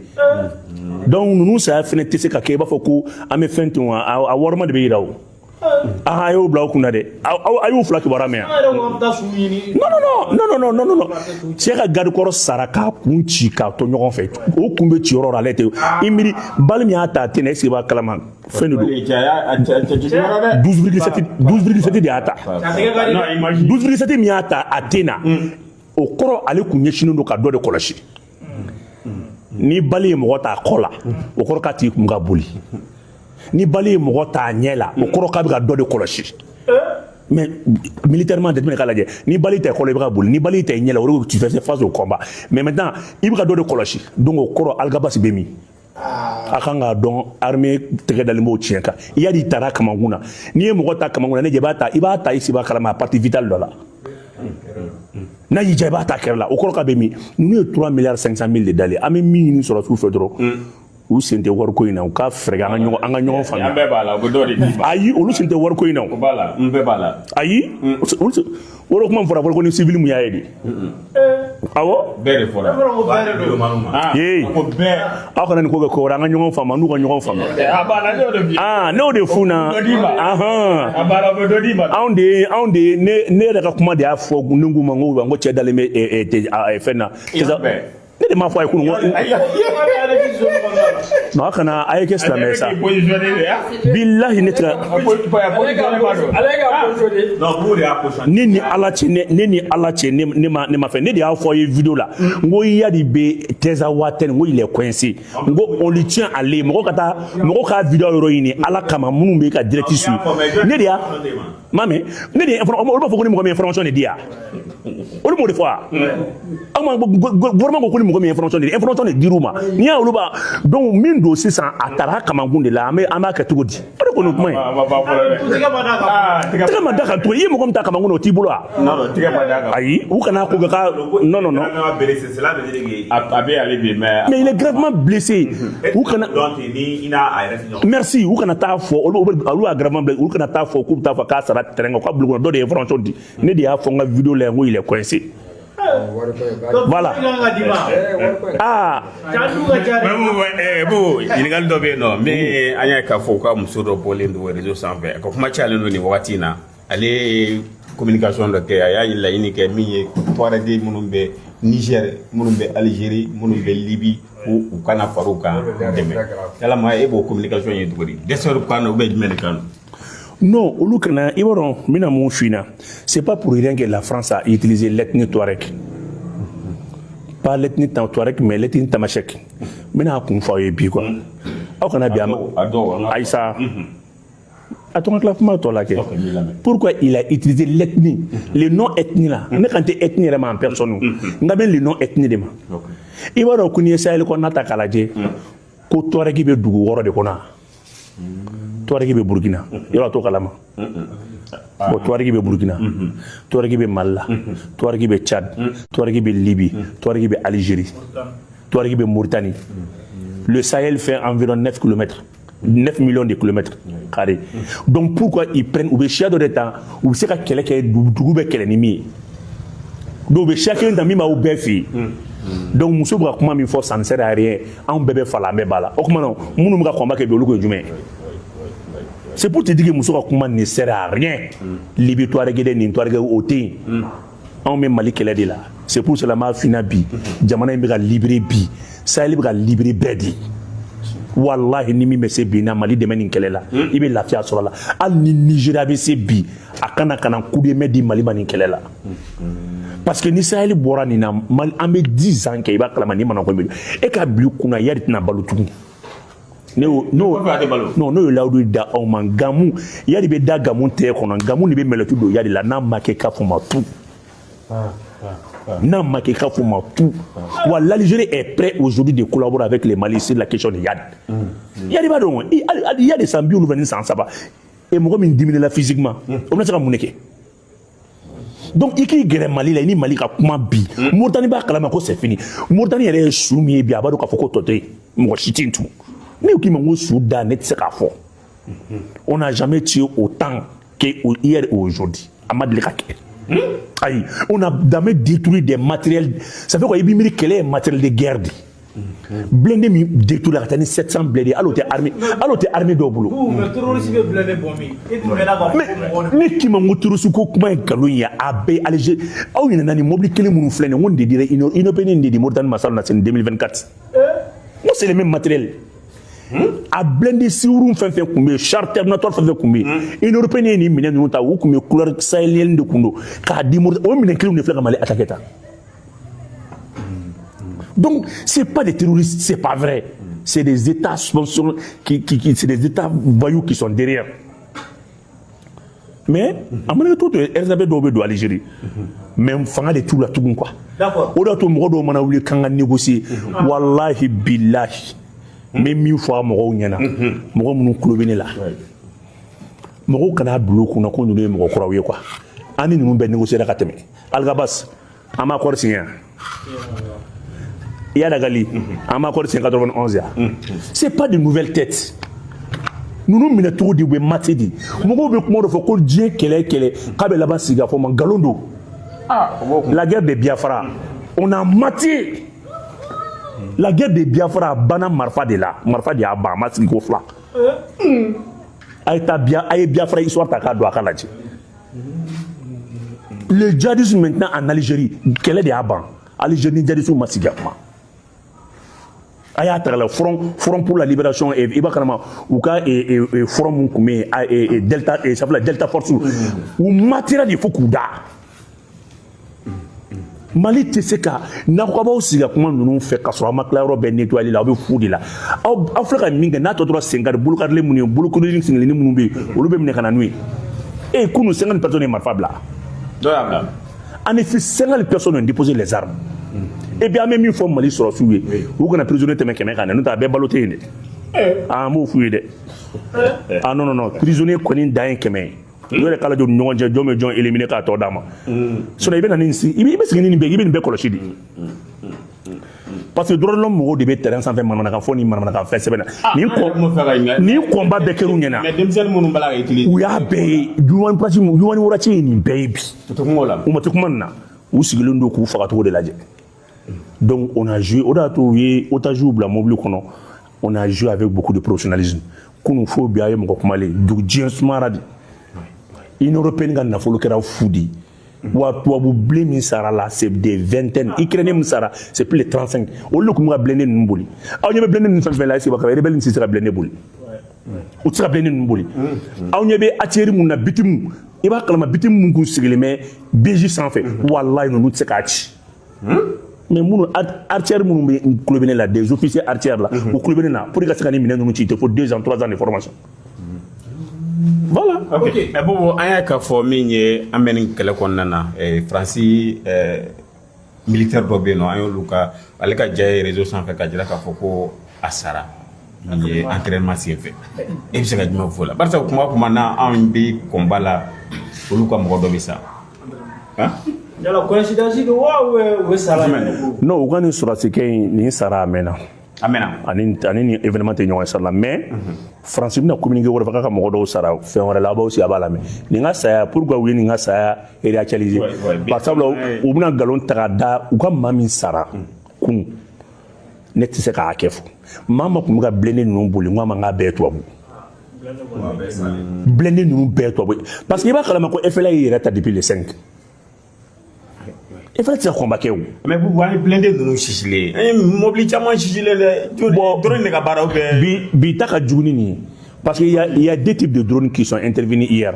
Donc ninnu saya fɛnɛ tɛ se ka kɛ i b'a fɔ ko an bɛ fɛn ten wa, a warima de bɛ yira o. Ah, a y'o bila o kunna dɛ, aw a y'o fila kibaruya mɛn yan. An yɛrɛ ko an bɛ taa su ɲini. Non, non, non, non, non, non, non, non, cɛ ka garde corps sara k'a kun ci k'a to ɲɔgɔn fɛ, o kun bɛ ci yɔrɔ o yɔrɔ, ale tɛ i miiri balle min y'a ta a tɛ na, est ce que i b'a kalama fɛn de don. 12,7, 12,7 de y'a ta. 12,7 min y'a ta a tɛ na, o kɔrɔ ale kun ɲɛsinnen don ka dɔ de kɔlɔsi. Ni balle ye mɔgɔ ta a kɔ la, o kɔrɔ k'a tigi kun ka boli. Ni balle ye mɔgɔ ta a ɲɛ la, o kɔrɔ k'a bɛ ka dɔ de kɔlɔsi. Mais militairement, jateminɛ k'a lajɛ, ni balle ta i kɔ la, i bɛ ka boli. Ni balle ta i ɲɛ la, o de tu fais face au combat. Mais maintenant i bɛ ka dɔ de kɔlɔsi, donc o kɔrɔ Algabasi bɛ min? A kan k'a dɔn armée tɛgɛ dalen b'o tiɲɛ kan. I y'a di taara kamankun na, n'i ye mɔgɔ ta kamankun na, ne jɛ i b'a ta, i b'a ta i si b'a kalama a partie vitale dɔ la. N'a y'i diya, i b'a ta kɛrɛ la, o kɔrɔ k'a bɛ min? Ninnu ye 3 milliards 500 mille de dalen. An bɛ min ɲini sɔrɔ su fɛ dɔrɔn, u sen tɛ wariko in na, u ka fɛɛrɛ kɛ an ka ɲɔgɔn faamuya. An bɛɛ b'a la, u bɛ dɔ de d'i ma. Ayi, olu sen tɛ wariko in na o. O b'a la, n bɛɛ b'a la. Ayi, olu wari kuma fɔra, fɔra ko ni civil mun y'a ye de, awɔ. Bɛɛ de fɔra. Ko bɛɛ de don. Ee. Ko bɛɛ. Aw kana nin ko kɛ ko wɛrɛ, an ka ɲɔgɔn faamu, n'u ka ɲɔgɔn faamu. A b'a la, ne y'o de f'i ye. Aa, ne y'o de f'u na. Dɔ d'i ma. Ahan. A b'a la, u bɛ dɔ d'i ma. Anw de ye ne yɛrɛ ka kuma de y'a fɔ ne k'u ma, n ko cɛ dalen bɛ ɛ ɛ a fɛn na. Bɛɛ. Ne de m'a fɔ a ye kunun ko non, a kana a ye kɛ silamɛ ye sa. Bilahi, ne tɛ ka Ale ka positionné. Non, Boubou de y'a positionné. Ne ni Ala cɛ, ne ni Ala cɛ, ne ma fɛ, ne de y'a fɔ aw ye vidéo la, n ko Iyadi bɛ Tinzawatène, n ko il est coincé, n ko on lui tient à l'œil. Mɔgɔ ka taa mɔgɔ k'a vidéo yɔrɔ ɲini Ala kama, minnu bɛ ka direct suivre. Ne de y'a ma mɛn, ne de ye olu b'a fɔ ko ni mɔgɔ min ye information de di yan, olu m'o de fɔ wa? Aw ma gouvernement ko ko ni mɔgɔ min ye information de di, information de dir'u ma, n'i y'a olu b'a donc min don sisan, a taara kamankun de la, an b'a kɛ cogo di? O de kɔni ye kuma ye. A ma ban fɔlɔ dɛ. Tigɛ ma d'a kan. Ah, tigɛ. Tɛgɛ ma da kan tugun, i ye mɔgɔ min ta kamankun na, o t'i bolo wa? Non, non, tigɛ ma d'a kan. Ayi, u kana ko kɛ ka non, non, non. Blessé, cela veut dire que A bɛ ale bi, mais. Mais il est gravement blessé, u kana donc ni i n'a a yɛrɛ tɛ ɲɔgɔn. Merci, u kana taa fɔ olu y'a gravement blessé, olu kana taa fɔ k'u bɛ taa fɔ k'a sara terrain kan, k'a bila u kunna dɔ de ye information di. Ne de y'a fɔ n ka vidéo la yan ko il est coincé. Voilà. Kan ka d'i ma. Aa. Ca du ka ca dɛ. Bon, ɲininkali dɔ bɛ yen nɔ min an y'a k'a fɔ u ka muso dɔ bɔlen don réseau sanfɛ, a ka kuma cayalen don nin wagati in na. Ale ye communication dɔ kɛ, a y'a laɲini kɛ min ye, Touareg minnu bɛ Niger, minnu bɛ Algérie, minnu bɛ Libye, ko u kana far'u kan dɛmɛ. Yalama e b'o communication ye cogo di? Dɛsɛ kan don ou bien jumɛn de kan don? Non, olu kana, i b'a dɔn n bɛna mun f'i ɲɛna, c'est pas pour rien que la France a utilisé l'ethnie Touareg, pas l'ethnie Touareg, mais l'ethnie Tamashek. N bɛna a kun fɔ aw ye bi quoi. Aw kana bi a ma Aïssa, a to n ka tila kuma tɔ la kɛ. Pourquoi il a utilisé l'ethnie, le nom ethnie là? Ne kan tɛ ethnie yɛrɛ ma en personne, n ka bɛ le nom ethnie de ma. I b'a dɔn ko n'i ye Sahel kɔnɔna ta k'a lajɛ, ko Touareg bɛ dugu 6 de kɔnɔ. Touareg bɛ Burkina, yɔrɔ a t'o kalama. Bon, Touareg bɛ Burkina, Touareg bɛ Mali la, Touareg bɛ Tchad, Touareg bɛ Libye, Touareg bɛ Algérie, Touareg bɛ Mauritanie. Le Sahel fait environ 9 km, 9 millions de kilomètres carrés. Donc pourquoi ils prennent, u bɛ siya dɔ de ta, u bɛ se ka kɛlɛ kɛ, dugu bɛ kɛlɛ ni min ye? Donc u bɛ siya kelen ta min b'aw bɛɛ fɛ yen. Donc muso bɛ ka kuma min fɔ, ça ne sert à rien. Anw bɛɛ bɛ fa la, an bɛɛ b'a la. O tuma na, minnu bɛ ka combat kɛ bi, olu ko ye jumɛn ye? C'est pour te dire que muso ka kuma ne sert à rien. Libye Touareg de, nin Touareg o tɛ yen. Anw bɛ Mali kɛlɛ de la. C'est pour cela n b'a f'i ɲɛna bi, jamana in bɛ ka libérer bi, Sahel bɛ ka libérer bɛɛ de. Wallahi, ni min bɛ se bi na Mali dɛmɛ nin kɛlɛ la, i bɛ lafiya sɔrɔ a la. Hali ni Nigéria bɛ se bi, a kana ka na coup de main di Mali ma nin kɛlɛ la, parce que ni Sahel bɔra nin na, Mali, an bɛ 10 ans kɛ, i b'a kalama ni mana ko min e ka bila i kunna, Iyad tɛna balo tugun. Ne y'o n'o non, n'o ye layidu da aw ma. Gamu, Iyad bɛ da gamu tɛgɛ kɔnɔ, gamu de bɛ mɛlɛtu don Iyad la. N'a ma kɛ k'a fɔ ma tu, n'a ma kɛ k'a fɔ ma tu. Wa l'Algérie est prêt aujourd'hui de collaborer avec les Mali sur la question de Iyad. Iyad b'a dɔn, Iyad san 73 san, e mɔgɔ min diminué la physiquement, o bɛna se ka mun de kɛ? Donc i k'i gɛrɛ Mali la, i ni Mali ka kuma bi. Mauritanie b'a kalama ko c'est fini. Mauritanie yɛrɛ ye su min ye bi, a b'a dɔn k'a fɔ ko tɔ tɛ yen, mɔgɔ si tɛ yen tugun. Ne k'i ma ko su da, ne tɛ se k'a fɔ. On n'a jamais tué autant que hier et aujourd'hui. A ma deli ka kɛ. Ayi, on a jamais détruit des matériels. Ça fait quoi? I b'i miiri, kɛlɛ ye matériel de guerre de. Blindé min détruit ka taa ni 700 blindé, hali o tɛ armée, hali o tɛ armée dɔw bolo. Mais terroriste bɛ blindé bɔ min? E tun mɛnna k'a fɔ ko mɔgɔ. Ne k'i ma n ko terroriste ko kuma ye nkalon ye. A bɛɛ Algérie. Aw ɲinɛna ni mobili kelen minnu filɛ nin ye, n ko nin de dira Union européenne, de di Mauritanie ma salon na, c'est 2024. N ko c'est le même matériel. A blindé siwuru fɛn fɛn tun bɛ yen, char Terminator fɛn fɛn tun bɛ yen, Union européenne ye nin minɛn ninnu ta, u tun bɛ couleur sahélienne de kun don k'a di Mauritanie. O minɛn kelenw de filɛ ka Mali attaquer tan. Donc c'est pas des terroristes, c'est pas vrai. C'est des États sponsors qui c'est des États voyous qui sont derrière. Mais a mana kɛ cogo o cogo, RSAP dɔw bɛ don Algérie, mais fanga de t'u la tugun quoi. O de y'a to mɔgɔ dɔw mana wuli k'an ka négocier, walahi bilahi, n bɛ min fɔ a mɔgɔw ɲɛna, mɔgɔ minnu tulo bɛ ne la, mɔgɔw kana bila u kunna ko ninnu ye mɔgɔ kuraw ye quoi. An ni ninnu bɛɛ négocier ka tɛmɛ. Algabas, an m'a accord signé yan. Iyad Ag Ghali, an m'a accord signé 91 yan. C'est pas de nouvelles têtes. Ninnu minɛ cogo di? U bɛ mate di. Mɔgɔw bɛ kuma dɔ fɔ ko diɲɛ kɛlɛ kɛlɛ k'a bɛ laban sigi ka fɔ ma, nkalon don. La guerre de Biafra, on a maté. La guerre de Biafra a banna marifa de la, marifa de y'a ban, a ma sigi ko fila. A ye taa Bia, a ye Biafra histoire ta k'a don a ka lajɛ. Le djihadisme maintenant en Algérie, kɛlɛ de y'a ban. Algérie ni djihadisme ma sigi ka kuma. A y'a ta la front pour la libération, i b'a kalama u ka front mun tun bɛ yen, Delta, ça s'appelle Delta Force, u matera de fo k'u da. Mali tɛ se ka n'aw ka b'aw sigi ka kuma ninnu fɛ ka sɔrɔ aw ma tila yɔrɔ bɛɛ nettoyali la, aw bɛ fu de la. Aw filɛ ka min kɛ, n'a tɔ tora senkari bolokarilen minnu ye, bolokoli senkelenni minnu bɛ yen, olu bɛ minɛ ka na n'u ye. E kunun, 50 personnes ye marifa bila. Dɔw y'a bila. En effet, 50 personnes ont déposé les armes. Et puis an bɛ min fɔ Mali sɔrɔsiw ye, u kana prisonnier tɛmɛ 100 kan dɛ, n'o tɛ a bɛɛ balo tɛ yen dɛ. Ah, an b'o f'u ye dɛ. Ah non non non, prisonnier kɔni dan ye 100 ye. U yɛrɛ k'a lajɛ u ni ɲɔgɔn cɛ, jɔn bɛ jɔn éliminer k'a tɔ d'a ma. Sinon i bɛ na ni i bɛ sigi ni nin bɛɛ, i bɛ nin bɛɛ kɔlɔsi de. Parce que droit de l'homme mɔgɔw de bɛ terrain sanfɛ manamanakan fɔ ni manamanakan fɛn sɛbɛn na. Nin combat bɛɛ kɛr'u ɲɛna. Mais denmisɛnnin minnu b'a la ka utiliser. U y'a bɛɛ ye. Human Rights, Human Rights ye nin bɛɛ ye bi. U tɛ kuma o la. U ma tɛ kuma nin na. U sigilen don k'u fagacogo de lajɛ. Donc on a joué, o de y'a to u ye otage bila mobili kɔnɔ. On a joué avec beaucoup de professionnalisme. Kunun fo bi, a ye mɔgɔ kumalen, dugu diɲɛ sumara de. Union européenne ka nafolo kɛra fu de ye. Wa tubabu bilen min sara la, c'est des vingtaines. Ukrainien min sara, c'est plus de 35. Olu de tun bɛ ka blindé ninnu boli. Aw ɲɛ bɛ blindé ninnu fɛn fɛn la, est-ce que rebelle tɛ se ka blindé boli? U tɛ se ka blindé ninnu boli. Aw ɲɛ bɛ artillerie mun na, bitume, i b'a kalama bitume mun kun sigilen bɛ BJ sanfɛ, walayi ninnu tɛ se k'a ci. Mais minnu artilleurs minnu bɛ kulo bɛ ne la, des officiers artilleurs la, u kulo bɛ ne na. Pour que ka se ka nin minɛn ninnu ci, il te faut 2 ans, 3 ans de formation, voilà. Ok, mais Bobo, an y'a k'a fɔ min ye, an bɛ nin kɛlɛ kɔnɔna na, Faransi militaire dɔ bɛ yen nɔ, an y'olu ka, ale ka ja ye réseau sanfɛ ka jira k'a fɔ ko a sara min ye entraînement senfɛ. E bɛ se ka jumɛn fɔ o la? Barisa kuma o kuma na anw bɛ combat la, olu ka mɔgɔ dɔ bɛ sa. Han? Yala coïncidence don wa, ou bien u bɛ sa la? Non, u ka nin sɔrɔdasikɛ in, nin sara a mɛnna. A mɛnna. Ani ni événement tɛ ɲɔgɔn sara la, mais Faransi bɛna communiqué wɛrɛ fɔ k'a ka mɔgɔ dɔw sara fɛn wɛrɛ la. Aw b'aw sigi, a b'a lamɛn. Nin ka saya, pourquoi u ye nin ka saya réactualiser? Par sabula u bɛna nkalon ta k'a da u ka maa min sara kun. Ne tɛ se k'a hakɛ fɔ. Maa ma tun bɛ ka blindé ninnu boli, n ko a ma, n k'a bɛɛ ye tubabu blindé ninnu bɛɛ ye tubabu ye, parce que i b'a kalama ko FLA y'i yɛrɛ ta depuis le 5. FLA tɛ se ka combat kɛ o. Mais Bobo, an ye blindé ninnu sisilen, an ye mobili caman sisilen dɛ. Bon, drone de ka baara ou bien? Bi ta ka jugu ni nin ye, parce que il y a deux types de drones qui sont intervenus hier.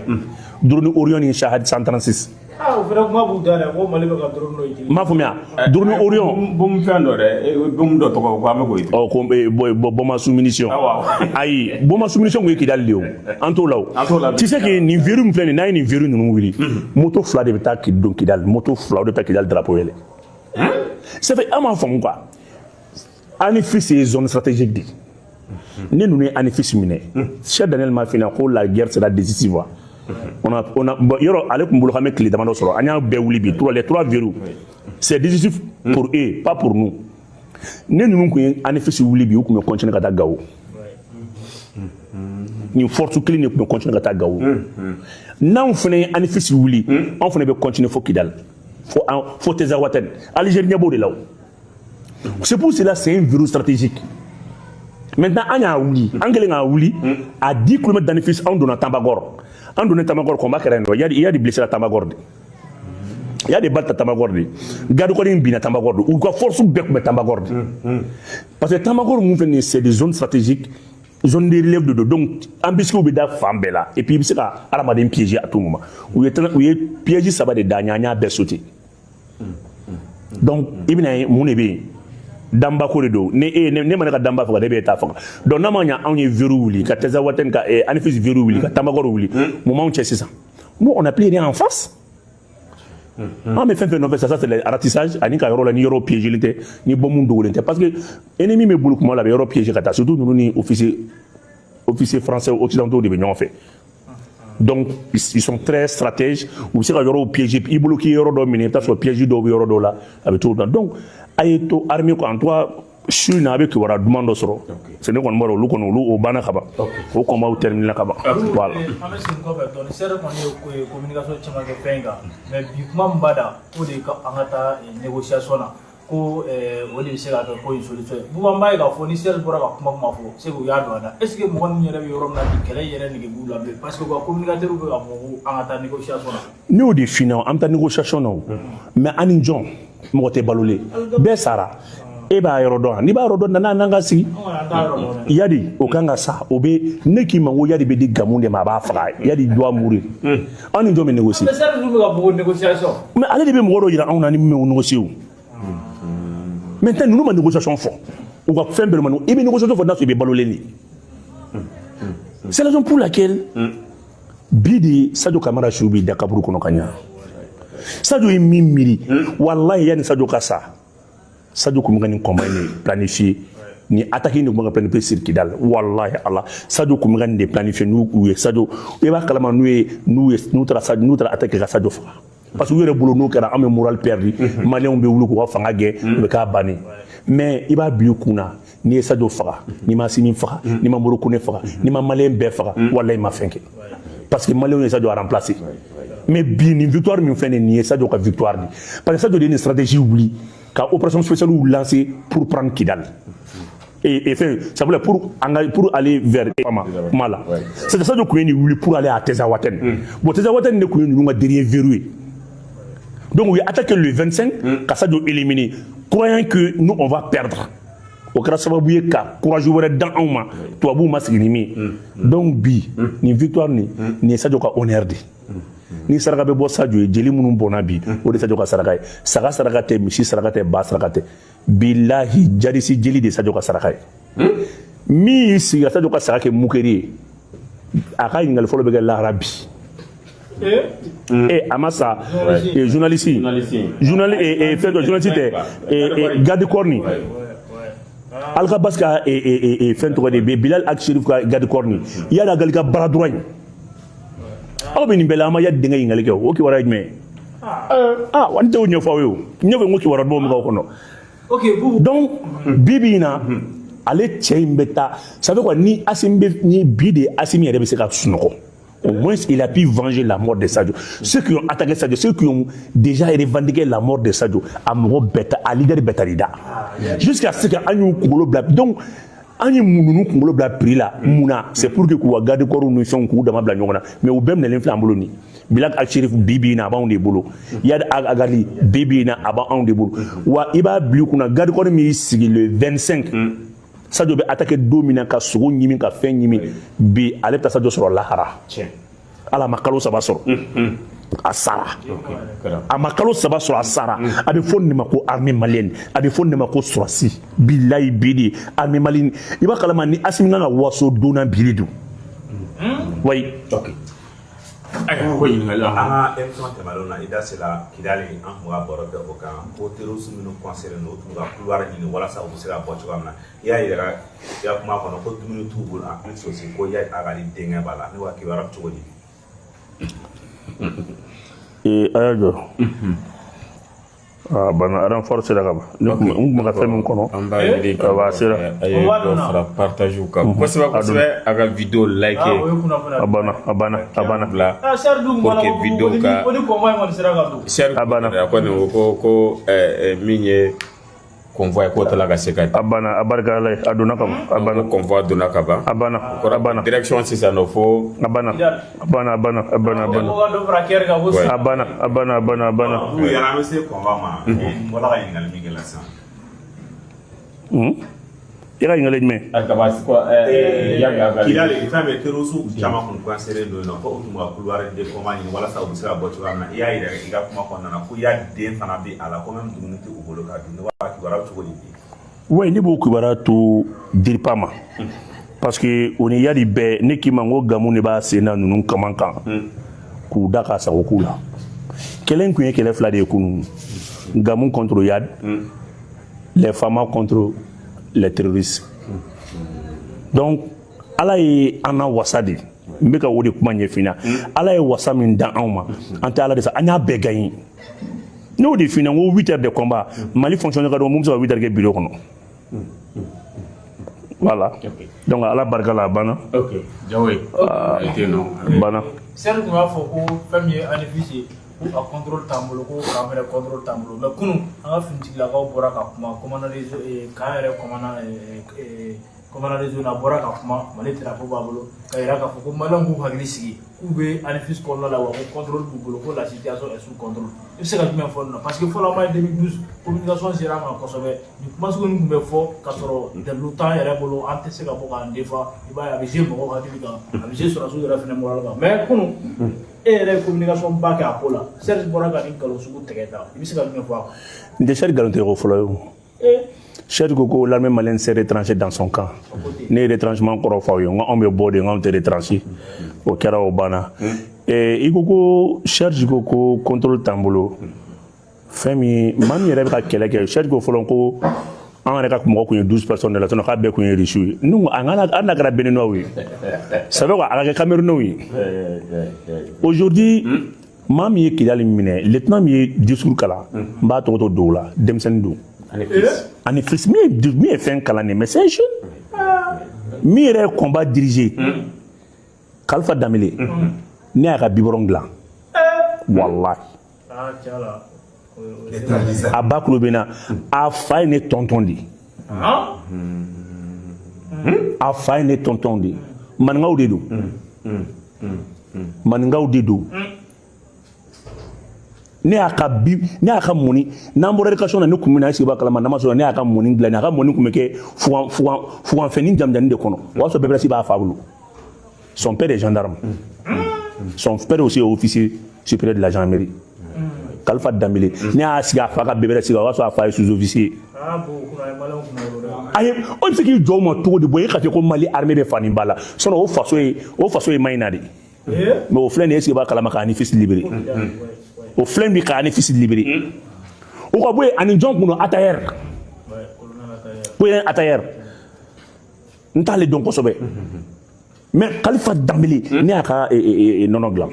Drone Orion ni Shahad 136. Ah, o fana kuma b'u da dɛ, ko Mali bɛ ka drone dɔ utiliser. N m'a faamuya, drone Orion. Bomu fɛn dɔ dɛ, bomu dɔ tɔgɔ ko an bɛ k'o utiliser. Ɔ ko bon, bombe à sous-munition. Awɔ. Ayi, bombe à sous-munition kun ye Kidali de ye o. An t'o la o. An t'o la. Tu sais que nin verrou min filɛ nin ye, n'a ye nin verrou ninnu wuli, moto fila de bɛ taa don Kidali, moto fila o de bɛ taa Kidali drapeau yɛlɛ. C'est fait, an m'a faamu quoi. Anefis ye zone stratégique de ye. Ne ninnu ye Anefis minɛ. Cheikh Daniel m'a f'i ɲɛna ko la guerre sera décisive wa? On a bon, yɔrɔ ale tun bolo k'an bɛ tile damadɔ sɔrɔ, an y'a bɛɛ wuli bi, trois, les trois verrous, c'est décisif pour eux, pas pour nous. Ne ninnu tun ye Anefis wuli bi, u tun bɛ continuer ka taa Gawo. Nin force kelen de tun bɛ continuer ka taa Gawo. N'anw fana ye Anefis wuli, anw fana bɛ continuer fo Kidal, fo an fo Tezawaten. Algérie ɲɛ b'o de la o. C'est pour cela, c'est un verrou stratégique. Maintenant, an y'a wuli, an kɛlen k'a wuli à 10 km d'Anefis, anw donna Tambagor. An donna Tambagor, combat kɛra yen nɔ. Il y a des blessés à Tambagor de. Il y a des balles à Tambagor de. Garde corps in binna Tambagor de. U ka force bɛɛ tun bɛ Tambagor de. Parce que Tambagor mun filɛ nin ye, c'est des zones stratégiques, zone de relève de don. Donc embusqué bɛ da fan bɛɛ la, et puis i bɛ se ka hadamaden piéger à tout moment. U ye piège saba de da an ɲɛ, an y'a bɛɛ sauter. Donc i bɛna ye mun de bɛ yen? Danbako de don. Ne e ne ma ne ka danba faga, ne bɛ ta faga. Donc n'a ma ɲɛ, anw ye verrou wuli ka Tezawaten, ka Anefis verrou wuli, ka Tambagor wuli, mun b'anw cɛ sisan? Nous, on n'a plus rien en face. An bɛ fɛn fɛn nɔfɛ sisan, c'est le ratissage ani ka yɔrɔ la ni yɔrɔ piégé tɛ, ni bombe dogolen tɛ, parce que ennemi bɛ bolo kuma la, a bɛ yɔrɔ piégé ka taa. Surtout ninnu ni officier français occidentaux de bɛ ɲɔgɔn fɛ. Donc ils sont très stratèges. U bɛ se ka yɔrɔw piéger i bolo k'i ye yɔrɔ dɔ minɛ, i bɛ taa sɔrɔ piège dɔw bɛ yɔrɔ dɔw la, a bɛ t'o la. Donc a ye to armée kɔ. En tout cas, su in na, a bɛ kibaruya duman dɔ sɔrɔ. C'est ne kɔni b'a dɔn, olu kɔni, olu o banna ka ban, o combat terminé ka ban, voilà. An bɛ segin kɔfɛ dɔɔni. Sɛri kɔni ye communication caman kɛ fɛn in kan, mais bi kuma min b'a da o de ye ka an ka taa négociation na, ko o de bɛ se ka kɛ ko in solution ye. Buba, n b'a ye k'a fɔ ni Sɛri bɔra ka kuma fɔ, c'est que u y'a don a da. Est ce que mɔgɔ ninnu yɛrɛ bɛ yɔrɔ min na bi, kɛlɛ yɛrɛ nege b'u la bilen? Parce que u ka communicateur bɛ k'a fɔ ko an ka taa négociation na. Ne y'o de f'i ɲɛna, an bɛ taa négociation na o, mais an ni jɔn? Mɔgɔ tɛ balolen, bɛɛ sara. E b'a yɔrɔ dɔn, n'i b'a yɔrɔ dɔn, nana n'an ka sigi. An kɔni an t'a yɔrɔ dɔn dɛ. Yadi o kan ka sa, o bɛ ne k'i ma ko Yadi bɛ di Gamu de ma, a b'a faga. Yadi doit mourir. An ni jɔn bɛ négocier? Mais Sɛri dun bɛ k'a fɔ ko négociation. Mais ale de bɛ mɔgɔ dɔ yira anw na ni min bɛ négocier o. Maintenant, ninnu ma négociation fɔ, u ka fɛn bɛɛ ma. I bɛ négociation fɔ n'a sɔrɔ i bɛ balolen de. C'est la raison pour laquelle bi de Sadio Kamara su b'i da kaburu kɔnɔ ka ɲa. Sadio ye min miiri, walahi, yanni Sadio ka sa, Sadio kun bɛ ka nin combat in de planifier, ni attaque in de kun bɛ ka planifier sur Kidal. Walahi ala, Sadio kun bɛ ka nin de planifier. N'u u ye Sadio, i b'a kalama, n'u ye n'u taara attaquer ka Sadio faga, parce que u yɛrɛ bolo n'o kɛra, an bɛ moral perdu, maliyɛnw bɛ wuli k'u ka fanga gɛn, u bɛ k'a bannen. Mais i b'a bila i kun na, n'i ye Sadio faga, n'i ma Assimi faga, n'i ma Modibo Kone faga, n'i ma maliyɛn bɛɛ faga, walahi, i ma fɛn kɛ, parce que maliyɛnw ye Sadio remplacer. Mais bi, nin victoire min filɛ nin ye, Sadio ka victoire de, parce que Sadio de ye nin stratégie wuli ka opération spéciale lancer pour prendre Kidal et fait ça voulait pour aller vers Fama kuma la. C'est Sadio kun ye nin wuli pour aller à Tezawaten. Bon, Tezawaten de kun ye ninnu ka dernier verrou ye. Donc u ye attaqué le 25 ka Sadio éliminer, croyant que nous, on va perdre. O kɛra sababu ye ka courage wɛrɛ dan anw ma, tubabuw ma sigi ni min ye. Donc bi, nin victoire nin ye Sadio ka honneur de. Ni saraka bɛ bɔ Sadio ye, jeli minnu bɔnna bi, o de Sadio ka saraka ye. Saga saraka tɛ, misi saraka tɛ, ba saraka tɛ. Bilahi, jadisi jeli de Sadio ka saraka ye. Min y'i sigi ka Sadio ka saga kɛ mukeri ye, a ka ɲininkali fɔlɔ bɛ kɛ lahara bi. E a ma sa, journaliste, journaliste, fɛn dɔ, journaliste tɛ, garde corps ni Alkabas ka fɛn tɔgɔ de bɛ, Bilal Ag Sherif ka garde corps ni Iyad Ag Ghali ka bara droit in. Aw bɛ nin bɛɛ la, an ma Iyad denkɛ ɲininkali kɛ. O kibaruya ye jumɛn ye? Ah, wa n t'o ɲɛfɔ aw ye. O ɲɛfɛ n ko kibaruya dumanw bɛ k'aw kɔnɔ. Donc bi bi in na, ale cɛ in bɛ taa, ça fait quoi? Ni Assimi bɛ ni bi de, Assimi yɛrɛ bɛ se ka sunɔgɔ. Au moins, il a pu venger la mort de Sadio. Ceux qui ont attaqué Sadio, ceux qui ont déjà revendiqué la mort de Sadio, a mɔgɔ bɛɛ ta, a leader bɛɛ taar'i da. Jusqu'à ce que an y'u kunkolo bila. Donc, an ye ninnu kunkolo bila prix la mun na? C'est pour que k'u ka garde corps ni fɛnw k'u dama bila ɲɔgɔn na. Mais u bɛɛ minɛlen filɛ an bolo nin. Bilal Ag Sherif, bi bi in na, a b'anw de bolo. Iyad Ag Ghali, bi bi in na, a b'anw de bolo. Wa i b'a bila i kunna, garde corps min y'i sigi le 25, Sadio bɛ attaqué don min na, ka sogo ɲimi, ka fɛn ɲimi, bi ale bɛ taa Sadio sɔrɔ lahara. Ala ma kalo 3 sɔrɔ, a sara. A ma kalo 3 sɔrɔ, a sara. A bɛ fɔ nin ma ko armée malienne, a bɛ fɔ nin ma ko sɔrɔsi. Bilayi, bi de armée malienne, i b'a kalama ni Assimi kan ka waso donna bi de don. Oui. Ok, ayiwa, ko ɲininkali. An ka émission tɛmɛnenw na, i da sera Kidali, an tun ka baro kɛ o kan ko terroriste minnu concerné don, u tun ka couloir ɲini walasa u bɛ se ka bɔ cogoya min na. I y'a yira i ka kuma kɔnɔ ko dumuni t'u bolo, en plus aussi ko Iyad Ag Ghali denkɛ b'a la. Ne ko kibaruya bɛ cogo di? Ee, a y'a jɔ, a banna, renfort sera ka ban. Ne kun n kun bɛ ka fɛn min kɔnɔ. An b'a ɲini ka a sera. A ye dɔ fara partage kan kosɛbɛ kosɛbɛ, a ka vidéo like. A banna, a banna, a banna. Bila pour que vidéo ka A banna. A ko nin ko min ye convoi k'o tala ka se ka A banna, a barika Ala ye, a donna ka ban, a banna. Ko convoi donna ka ban. A banna, a banna. Direction sisan nɔ fo. A banna, a banna, a banna, a banna, a banna, a banna, a banna, a banna, a banna. N'u yɛrɛ, an bɛ se convoi ma, n bɔra ka ɲininkali min kɛ la sisan. I ka ɲininkali jumɛn? Kidali, fɛn bɛ terroriste caman kun concerné don yen nɔ, ko u tun ka couloir de convoi ɲini walasa u bɛ se ka bɔ cogoya min na. I y'a yira i ka kuma kɔnɔna na ko Iyad den fana bɛ a la, ko même dumuni tɛ u bolo ka dun. Ne ko a kibaruya bɛ cogo di bi? Oui, ne b'o kibaruya to DIRPA ma, parce que o ni Iyad bɛɛ, ne k'i ma n ko Gamou de b'a sen na ninnu kaman kan k'u da k'a sago k'u la. Kɛlɛ in kun ye kɛlɛ fila de ye kunun: Gamou contre Iyad, les FAMa contre les terroristes. Donc Ala ye an na wasa de, n bɛ ka o de kuma ɲɛf'i ɲɛna. Ala ye wasa min dan anw ma, an tɛ Ala de sa, an y'a bɛɛ gagné. Ne y'o de f'i ɲɛna n ko 8 heures de combat, Mali fonctionnaire ka dɔgɔ mun bɛ se ka 8 heures kɛ bureau kɔnɔ. Voilà, donc Ala barika la, a banna. Ok, Jawo ye a tɛ nɔ. A banna. Seri tun b'a fɔ ko fɛn min ye Anefis ye, ko a contrôle t'an bolo, ko k'an fɛnɛ contrôle t'an bolo. Mais kunun, an ka finitigilakaw bɔra ka kuma, commandant de camp yɛrɛ, commandant de zone, a bɔra ka kuma, Mali drapeau b'a bolo, ka yira k'a fɔ ko maliyɛnw k'u hakili sigi, k'u bɛ Anefis kɔnɔna la, wa ko contrôle b'u bolo, ko la situation est sous contrôle. I bɛ se ka jumɛn fɔ nin na? Parce que fɔlɔ, an b'a ye, 2012 communication sera an ma kosɛbɛ, nin kuma sugu ninnu tun bɛ fɔ ka sɔrɔ dalilu t'an yɛrɛ bolo, an tɛ se ka bɔ k'an défend. I b'a ye, a bɛ jouer mɔgɔw hakili kan, a bɛ jouer sɔrɔdasiw yɛrɛ fɛnɛ moral kan. Mais kunun, e yɛrɛ ye communication ba kɛ a ko la, Serge bɔra ka nin nkalon sugu tigɛ ta, i bɛ se ka jumɛn fɔ a kan? N tɛ Serge nkalon tigɛ ko fɔlɔ ye o. Serge ko l'armée malienne s'est retranchée dans son camp. Ne ye retranchement kɔrɔ fɔ aw ye, n ko anw bɛ bɔ de, n ko anw tɛ retranché. O kɛra, o banna. I ko ko Serge ko contrôle t'an bolo. Fɛn min, maa min yɛrɛ bɛ ka kɛlɛ kɛ, Serge ko fɔlɔ ko an yɛrɛ ka mɔgɔ kun ye 12 personnes de la, sinon k'a bɛɛ kun ye Russe ye. Ne ko an hali n'a kɛra Béninois ye, ça fait quoi? A ka kɛ Camerounais ye. Aujourd'hui, maa min ye Kidali minɛ, lieutenant min ye discours kalan, n b'a tɔgɔ to dogo la, denmisɛnnin don. Ani fils min ye fɛn kalan nin, mais c'est un jeune. Min yɛrɛ ye combat dirigé, Kalifa Danbele, ne y'a ka biberon dilan, wallahi. Ah, tiɲɛ la. A ba kulo bɛ n na, a fa ye ne tonton de ye. A fa ye ne tonton de ye. Maninkaw de don, maninkaw de don. Ne y'a ka bi, ne y'a ka mɔni, n'an bɔra éducation na, ne kun bɛ na sigi b'a kalama, n'a ma sɔrɔ ne y'a ka mɔni dilan, a ka mɔni kun bɛ kɛ fugan fugan fuganfɛnnin jamujanni de kɔnɔ. O y'a sɔrɔ bɛɛ b'a fa bolo. Son père est gendarme, son père aussi est officier. supérieur de la gendarmerie. Kalifa Danbele ne y'a sigi a fa ka bébé sigi, o y'a sɔrɔ a fa ye sous-officier. Ayi, o bɛ se k'i jɔ o ma cogo di? Bɔn, e ka fɔ ko Mali armée bɛ fani ba la, sinon o faso ye Mayina de. Mais o filɛ nin ye, est-ce que b'a kalama k'a ni fils libéré? O filɛ nin bi k'a ni fils libéré. O ka bɔ yen, ani jɔn kun don? Atayer ko ye Atayer, n t'ale dɔn kosɛbɛ, mais Kalifa Danbele, ne y'a ka nɔnɔ dilan.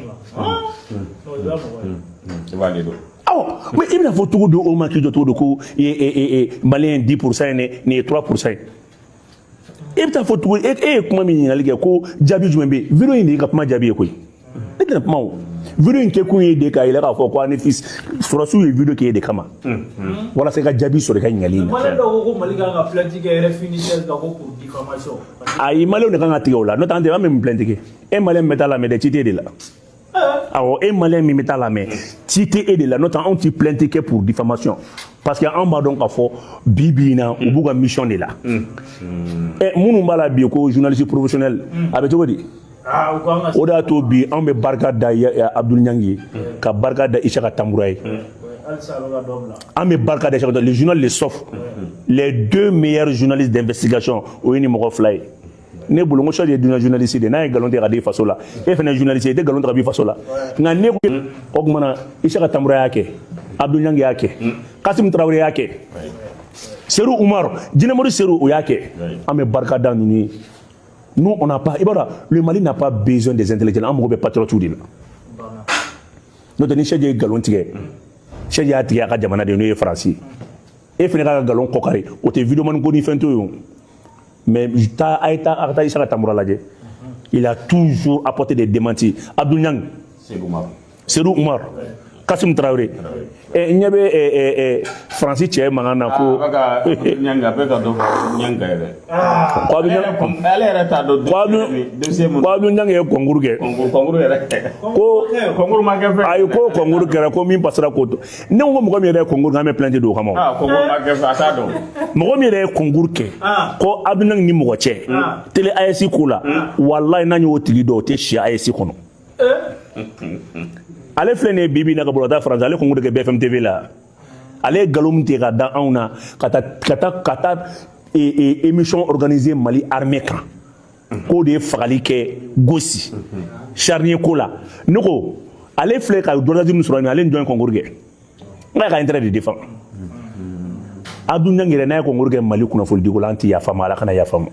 I b'ale dɔn. Awɔ, mais i bɛna fɔ cogo di o ma k'i jɔ cogo di ko malien 10% ye, nin ye 3% ye? E bɛ taa fɔ cogo e ye kuma min ɲininkali kɛ ko jaabi jumɛn bɛ yen? Vidéo in de y'i ka kuma jaabi ye koyi. Ne tɛna kuma o vidéo in kɛkun ye de k'a yira k'a fɔ ko Anefis sɔrɔsiw ye vidéo kɛ e de kama walasa i ka jaabi sɔrɔ i ka ɲininkali in na. Malien dɔw ko ko Mali kan ka plainte kɛ RFI ni CES kan ko pour diffamation. Ayi, maliyɛnw de kan ka tigɛ o la, n'o tɛ an tɛ an bɛ mun plainte kɛ? E malien min bɛ taa lamɛn dɛ, ci t'e de la. Awɔ, e malien min bɛ taa lamɛn, ci tɛ e de la, n'o tɛ anw ti plainte kɛ pour diffamation, parce que anw b'a dɔn k'a fɔ bi bi in na u b'u ka mission de la. Ɛ, minnu b'a la bi ko journaliste professionnel, a bɛ cogo di? Ah, u kan ka O de y'a to bi anw bɛ barika da Abdoul Niang ye, ka barika da Isaka Tamboura ye. Halisa a bɛ ka dɔ bila. An bɛ barika da Isaka, le journal Le Sof, les deux meilleurs journalistes d'investigation, o ye ni mɔgɔ fila ye ne bolo. N ko Sadi ye dunan journaliste de ye, n'a ye nkalon tigɛ ka di faso la, e fana ye journaliste ye, i tɛ nkalon tigɛ ka b'i faso la. Nka ne ko o tuma na, Isaka Tamboura y'a kɛ, Abdoul Niang y'a kɛ, Kasim Traoré y'a kɛ, Seru Umar Jinɛmori Seru, o y'a kɛ. An bɛ barika da ninnu ye. Nous, on n'a pas, i b'a dɔn, le Mali n'a pas besoin des intellectuels, an mago bɛ patriotes de la. N'o tɛ, ni Sɛji ye nkalon tigɛ, Sɛji y'a tigɛ a ka jamana de ye, n'o ye Faransi ye. E fana ka nkalon kɔkari, o tɛ vidéoman ko ni fɛn to ye o. Mais taa, a ye taa, a ka taa Isaka Tamboura lajɛ, il a toujours apporté des démentis. Abdoul Niang, Seydou Umar. Seydou Umar, Kassim Traoré. Ɛ, n ɲɛ bɛ ɛ ɛ ɛ Faransi cɛ mankan na ko A bɛ ka Niang, a bɛ ka dɔ fɔ Niang kan yɛrɛ. Ko Abdoul Niang Ale yɛrɛ t'a dɔn. Ko Abdoul dossier mun. Ko Abdoul Niang ye concours kɛ. Concours yɛrɛ. Ko Concours ma kɛ fɛn. Ayi, ko concours kɛra, ko min passera k'o to. Ne ko mɔgɔ min yɛrɛ ye concours kɛ, an bɛ plainte don o kama o. Ah, concours ma kɛ fɛn, a t'a dɔn. Mɔgɔ min yɛrɛ ye concours kɛ ko Abdoul Niang ni mɔgɔ cɛ télé AES ko la, walayi, n'an y'o tigi dɔn, o tɛ si AES kɔnɔ. Ale filɛ nin ye bi bi in na ka bɔ ka taa France, ale concours kɛ BFM TV la. Ale ye nkalon min tigɛ ka da anw na ka taa émission organisée Mali armée kan, k'o de ye fagali kɛ gosi charnier ko la. Ne ko ale filɛ ka droit min sɔrɔ nin, ale ni jɔn ye concours kɛ? N ka intérêt de défend. Abdoul Niang yɛrɛ, n'a ye concours kɛ Mali kunnafonidiko la, an ti yafa ma, Ala kana yafa ma.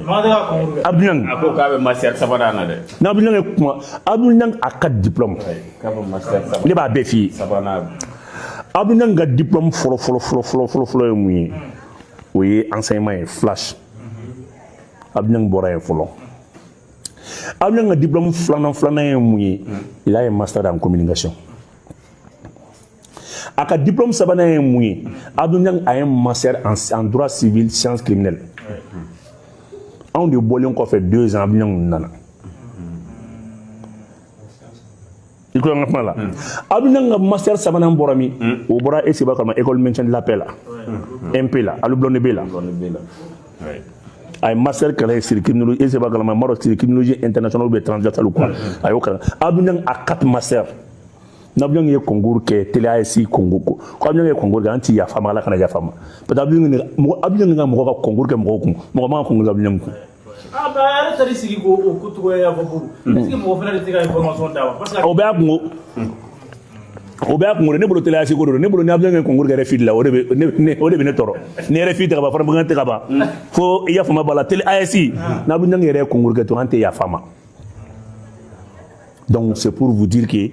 Maa tɛ ka concours kɛ. Abdoul Niang. A ko k'a bɛ master sabanan na dɛ. N'Abdoul Niang ye kuma, Abdoul Niang a ka diplôme, K'a bɛ master ne b'a bɛɛ f'i ye. sabanan. Abdoul Niang ka diplôme fɔlɔ fɔlɔ fɔlɔ fɔlɔ fɔlɔ fɔlɔ ye mun ye? O ye enseignement ye, flash. Abdoul Niang bɔra yen fɔlɔ. Abdoul Niang ka diplôme filanan filanan ye mun ye? Il a un master en communication. A ka diplôme sabanan ye mun ye? Abdoul Niang a un master en droit civil, sciences criminelles. Anw de bɔlen kɔfɛ 2 ans, Abdoul Niang nana. I ko an ka kuma la, Abdoul Niang ka master sabanan bɔra min? O bɔra, e sigi b'a kalama, école maintien de la paix la, MP la, Alu B la. A ye master kalan sur criminologie, e sigi b'a kalama, m'a dɔn, sur criminologie internationale ou bien transversale ou quoi, a y'o kalan. Abdoul Niang a quatre masters. N'Abdoul Niang ye concours kɛ télé AES concours ko Abdoul Niang ye concours kɛ, an ti yafa ma, Ala kana yafa ma, parce que Abdoul Niang, mɔgɔ Abdoul Niang ka mɔgɔ ka concours kɛ mɔgɔw kun, mɔgɔ man ka concours kɛ Abdoul Niang kun. Ah, mais a yɛrɛ taar'i sigi k'o o ko cogoya fɔ ko est-ce que mɔgɔ fana de tɛ ka information d'a ma? Parce que O bɛɛ y'a kungo, o bɛɛ y'a kungo de. Ne bolo télé AES ko de don. Ne bolo, ni Abdoul Niang ye concours kɛ RFI de la, o de bɛ ne o de bɛ ne tɔɔrɔ. Ni RFI tɛ ka ban, fana tɛ ka ban fo i y'a faamu b'a la, télé AES, n'Abdoul Niang yɛrɛ ye concours kɛ to, an tɛ yafa ma. Donc c'est pour vous dire que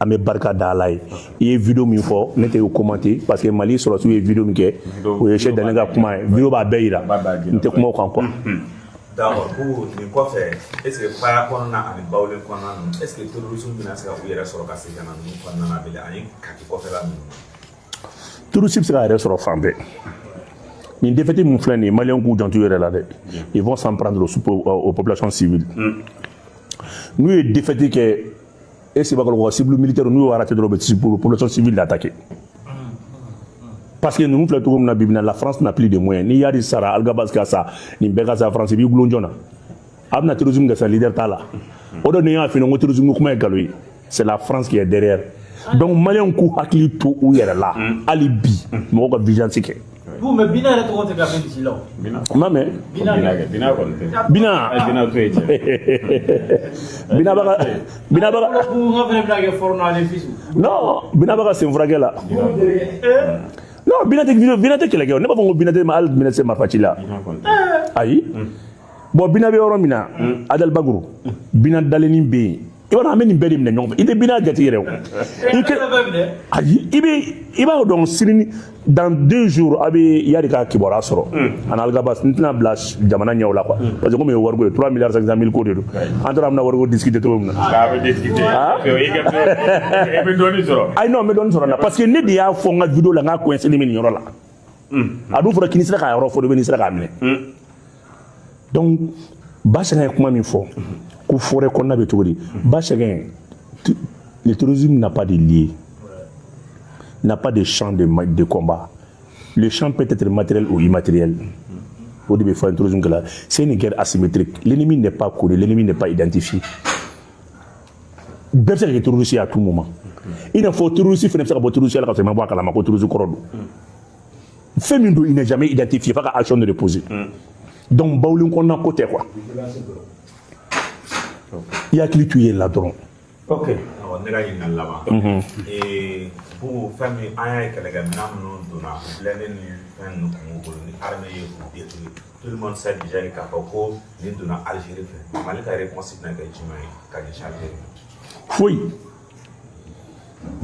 an bɛ barika da Ala ye. I ye vidéo min fɔ, ne tɛ o commenter, parce que Mali sɔrɔsiw ye vidéo min kɛ, o ye Cheikh Daniel ka kuma ye, vidéo b'a bɛɛ yira, n tɛ kuma o kan quoi. D'accord, ko nin kɔfɛ, est ce que Faya kɔnɔna ani Bawule kɔnɔna ninnu, est ce que terrorisme bɛna se ka u yɛrɛ sɔrɔ ka segin ka na ninnu kɔnɔna na bilen, ani Kati kɔfɛla ninnu? Terroriste bɛ se k'a yɛrɛ sɔrɔ fan bɛɛ. Nin défaite min filɛ nin ye, maliyɛnw k'u janto u yɛrɛ la dɛ, ils vont s'en prendre aux populations civiles. N'u ye défaite kɛ, e seba ka cible militaire n'u y'o raté dɔrɔn, u bɛ population civile attaquer, parce que ninnu filɛ cogo min na bi bi in na, la France n'a plus de moyens. N'i y'a di sara Alghabass ka sa, nin bɛɛ ka sa, France i b'i gulon jɔn na? A bɛna terrorisme kɛ sa, leader t'a la. O de y'a f'i ɲɛna ko terrorisme kuma ye nkalon ye. C'est la France qui est derrière. Donc Maliens k'u hakili to u yɛrɛ la hali bi, mɔgɔw ka vigilance kɛ. Bon, mais Bina yɛrɛ tɔgɔ tɛ ka mɛn disi la o. Bina. N m'a mɛn. Bina. Bina kɛ, Bina kɔni tɛ. Bina. Ayi, Bina to yen cɛ. Bina b'a ka Bina b'a ka Ko n ka fɛnɛ bɛna kɛ fɔlɔ n'ale fils. Non, Bina b'a ka sen furakɛ la. Non, Bina tɛ kɛlɛ kɛ o. Ne b'a fɔ ko Bina tɛ, hali Bina tɛ se marifa ci la. Bina kɔni tɛ. Ayi, bon, Bina bɛ yɔrɔ min na, Adel Baguru Bina dalennin bɛ yen. I b'a dɔn, an bɛ nin bɛɛ de minɛ ɲɔgɔn fɛ. I tɛ Bina jate yɛrɛ o. I kɛ ayi, i bɛ i b'a dɔn, sini, dans 2 jours, a bɛ Yadi ka kibaruya sɔrɔ ani Algabas. N tɛna bila jamana ɲɛ o la quoi, parce que komi ye wariko ye, 3 milliards 500 mille ko de don, an taara an bɛna wariko discuter cogo min na. K'a bɛ discuter. I ka i bɛ dɔɔnin sɔrɔ. Ayi, non, n bɛ dɔɔnin sɔrɔ n na, parce que ne de y'a fɔ n ka vidéo la n k'a coincé bɛ nin yɔrɔ la. A dun fɔra k'i ni sera k'a yɔrɔ fɔ de, bɛ n'i sera k'a minɛ. Donc Ba Sɛgɛn ye kuma min fɔ ko forêt kɔnɔna bɛ cogo di, Ba Sɛgɛn, le terrorisme n'a pas de lieu, n'a pas de champ de combat. Le champ peut être matériel ou immatériel. O de bɛ fɔ terrorisme kɛla, c'est une guerre asymétrique. L'ennemi n'est pas connu, l'ennemi n'est pas identifié. Bɛɛ bɛ se ka kɛ terroriste ye à tout moment. I n'a fɔ terroriste fana bɛ se ka bɔ terroriste la ka sɔrɔ i ma bɔ a kalama ko terroriste kɔrɔ don. Fɛn min don, il n'est jamais identifié f'a ka action de poser. Donc bawulen kɔnɔna ko tɛ quoi, i hakili t'u yɛrɛ la dɔrɔn. Ok. Awɔ, ne ka ɲininkali laban. Bubu, fɛn min an y'a ye, kɛlɛkɛminɛn minnu donna blindé ni fɛn ninnu kun b'u bolo ni armée ye k'u détruire, tout le monde sait déjà k'a fɔ ko nin donna Algérie fɛ. Mali ka réponse bɛna kɛ jumɛn ye ka ɲɛsin Algérie ma? Foyi.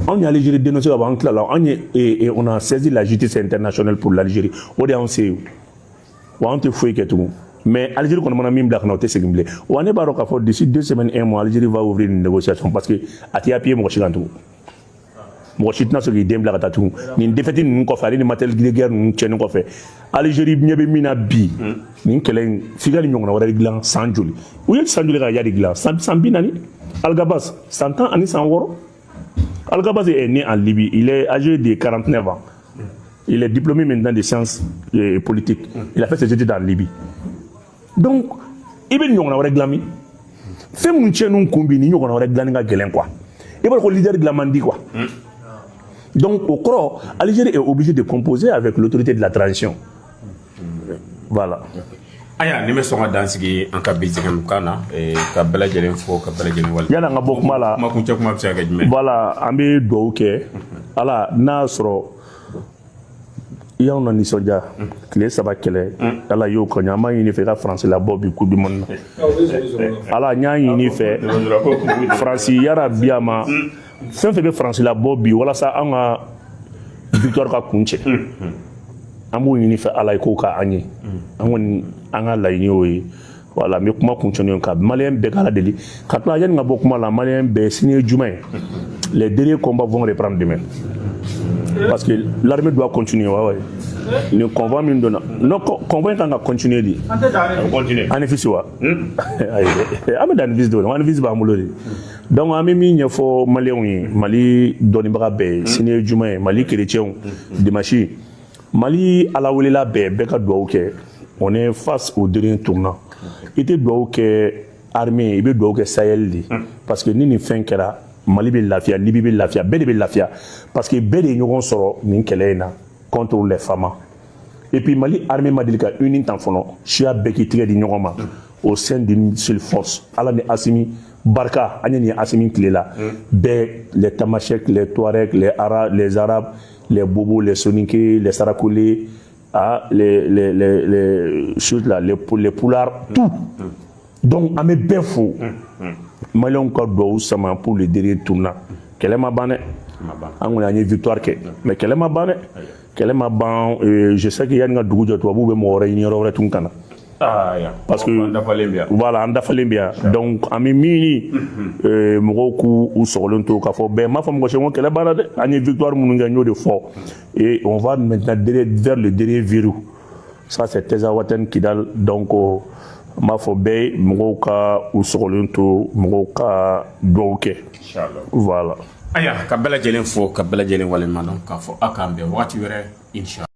Anw ye Algérie dénoncé ka ban, an tilala, an ye, on a saisi la justice internationale pour l'Algérie. O de y'anw se ye wa, anw tɛ foyi kɛ tugun. Mais Algérie kɔni mana min bila ka na, o tɛ segin bilen wa. Ne b'a dɔn k'a fɔ d'ici 2 semaines, un mois, Algérie va ouvrir une négociation, parce que a tɛ appuyer mɔgɔ si kan tugun. Mɔgɔ si tɛna sɔn k'i den bila ka taa tugun. Nin défaite ninnu kɔfɛ, ale ni matériel de guerre ninnu tiɲɛni kɔfɛ, Algérie ɲɛ bɛ min na bi, nin kɛlɛ in, f'i ka nin ɲɔgɔnna wɛrɛ dilan. San joli u ye san joli ka Yadi dilan? San 40. Algabas, san 16. Algabas est né en Libye, il est âgé de 49 ans, il est diplômé maintenant de sciences politiques, il a fait ses études en Libye. Donc i bɛ nin ɲɔgɔnna wɛrɛ dilan min? Fɛn minnu tiɲɛn'u kun bi, nin ɲɔgɔnna wɛrɛ dilanni ka gɛlɛn quoi. I b'a dɔn ko leader dilan man di quoi. Donc au kɔrɔ, Algérie est obligée de composer avec l'autorité de la transition, voilà. Aya, ni bɛ sɔn ka dan sigi an ka bi kan na, ka bɛɛ lajɛlen fo, ka bɛɛ lajɛlen wale. Yanni an ka bɔ kuma la, kuma kuncɛ kuma bɛ se ka kɛ jumɛn? Voilà, an bɛ dugawu kɛ Ala n'a y'a sɔrɔ i y'anw na nisɔndiya tile 3 kɛlɛ. Ala y'o kɔni, an b'a ɲini fɛ i ka Faransi labɔ bi Coupe du monde na. Ala n y'a ɲini fɛ, Faransi yarabi, a ma fɛn fɛn bɛ Faransi labɔ bi walasa an ka victoire ka kun cɛ, an b'o ɲini fɛ Ala ye k'o ka an ye. An kɔni, an ka laɲini y'o ye. Voilà, n bɛ kuma kuncɛ n'o ye, ka Malien bɛɛ k'Ala deli ka tila. Yanni ka bɔ kuma la, Malien bɛɛ, sini ye juma ye, les derniers combats vont reprendre demain, parce que l'armée doit continuer. Ouais. Ni convoi min donna, non, convoi kan ka continuer de. An tɛ dan. Continuer. Anefis wa, ayi, an bɛ dan Anefis de, Anefis b'an bolo de. Donc an bɛ min ɲɛfɔ Malienw ye, Mali dɔnnibaga bɛɛ ye, sini ye juma ye, Mali chrétiens, dimanche, Mali Ala welela bɛɛ, bɛɛ ka dugawu kɛ. On est face au dernier tournant. I tɛ dugawu kɛ armée, i bɛ dugawu kɛ Sahel de, parce que ni nin fɛn kɛra, Mali bɛ lafiya, Libi bɛ lafiya, bɛɛ de bɛ lafiya, parce que bɛɛ de ye ɲɔgɔn sɔrɔ nin kɛlɛ in na contre les FAMa. Et puis Mali armée ma deli ka uni tan fɔlɔ, siya bɛɛ k'i tigɛ di ɲɔgɔn ma au sein d'une seule force. Ala ni Asimi barika, an ye nin Asimi tile la bɛɛ, les Tamashek, les Touareg, les Arabes, les Bobos, les Soninké, les Sarakoulé, ah, les choses là, les Poulards, tout. Donc an bɛ bɛɛ fo. Malienw ka duwawu sama pour le dernier tournant. Kɛlɛ ma ban dɛ. An kɔni, an ye victoire kɛ, mais kɛlɛ ma ban dɛ, kɛlɛ ma ban. Je sais que yanni ka dugu jɔ, tubabuw bɛ mɔgɔ wɛrɛ ɲini yɔrɔ wɛrɛ tun ka na. Parce que an dafalen bɛ yan. Voilà, an dafalen bɛ yan. Donc an bɛ min ɲini, mɔgɔw k'u u sɔgɔlen to k'a fɔ bɛɛ m'a fɔ mɔgɔ si ko kɛlɛ banna dɛ. An ye victoire minnu kɛ, n y'o de fɔ, et on va maintenant vers le dernier verrou, ça c'est Tinzaouaten, Kidal. Donc n b'a fɔ bɛɛ ye, mɔgɔw ka u sɔgɔlen to, mɔgɔw ka dugawu kɛ. Inchallah. Voilà. Aya, ka bɛɛ lajɛlen fo, ka bɛɛ lajɛlen waleɲuman dɔn, k'a fɔ aw k'an bɛn wagati wɛrɛ, inshallah.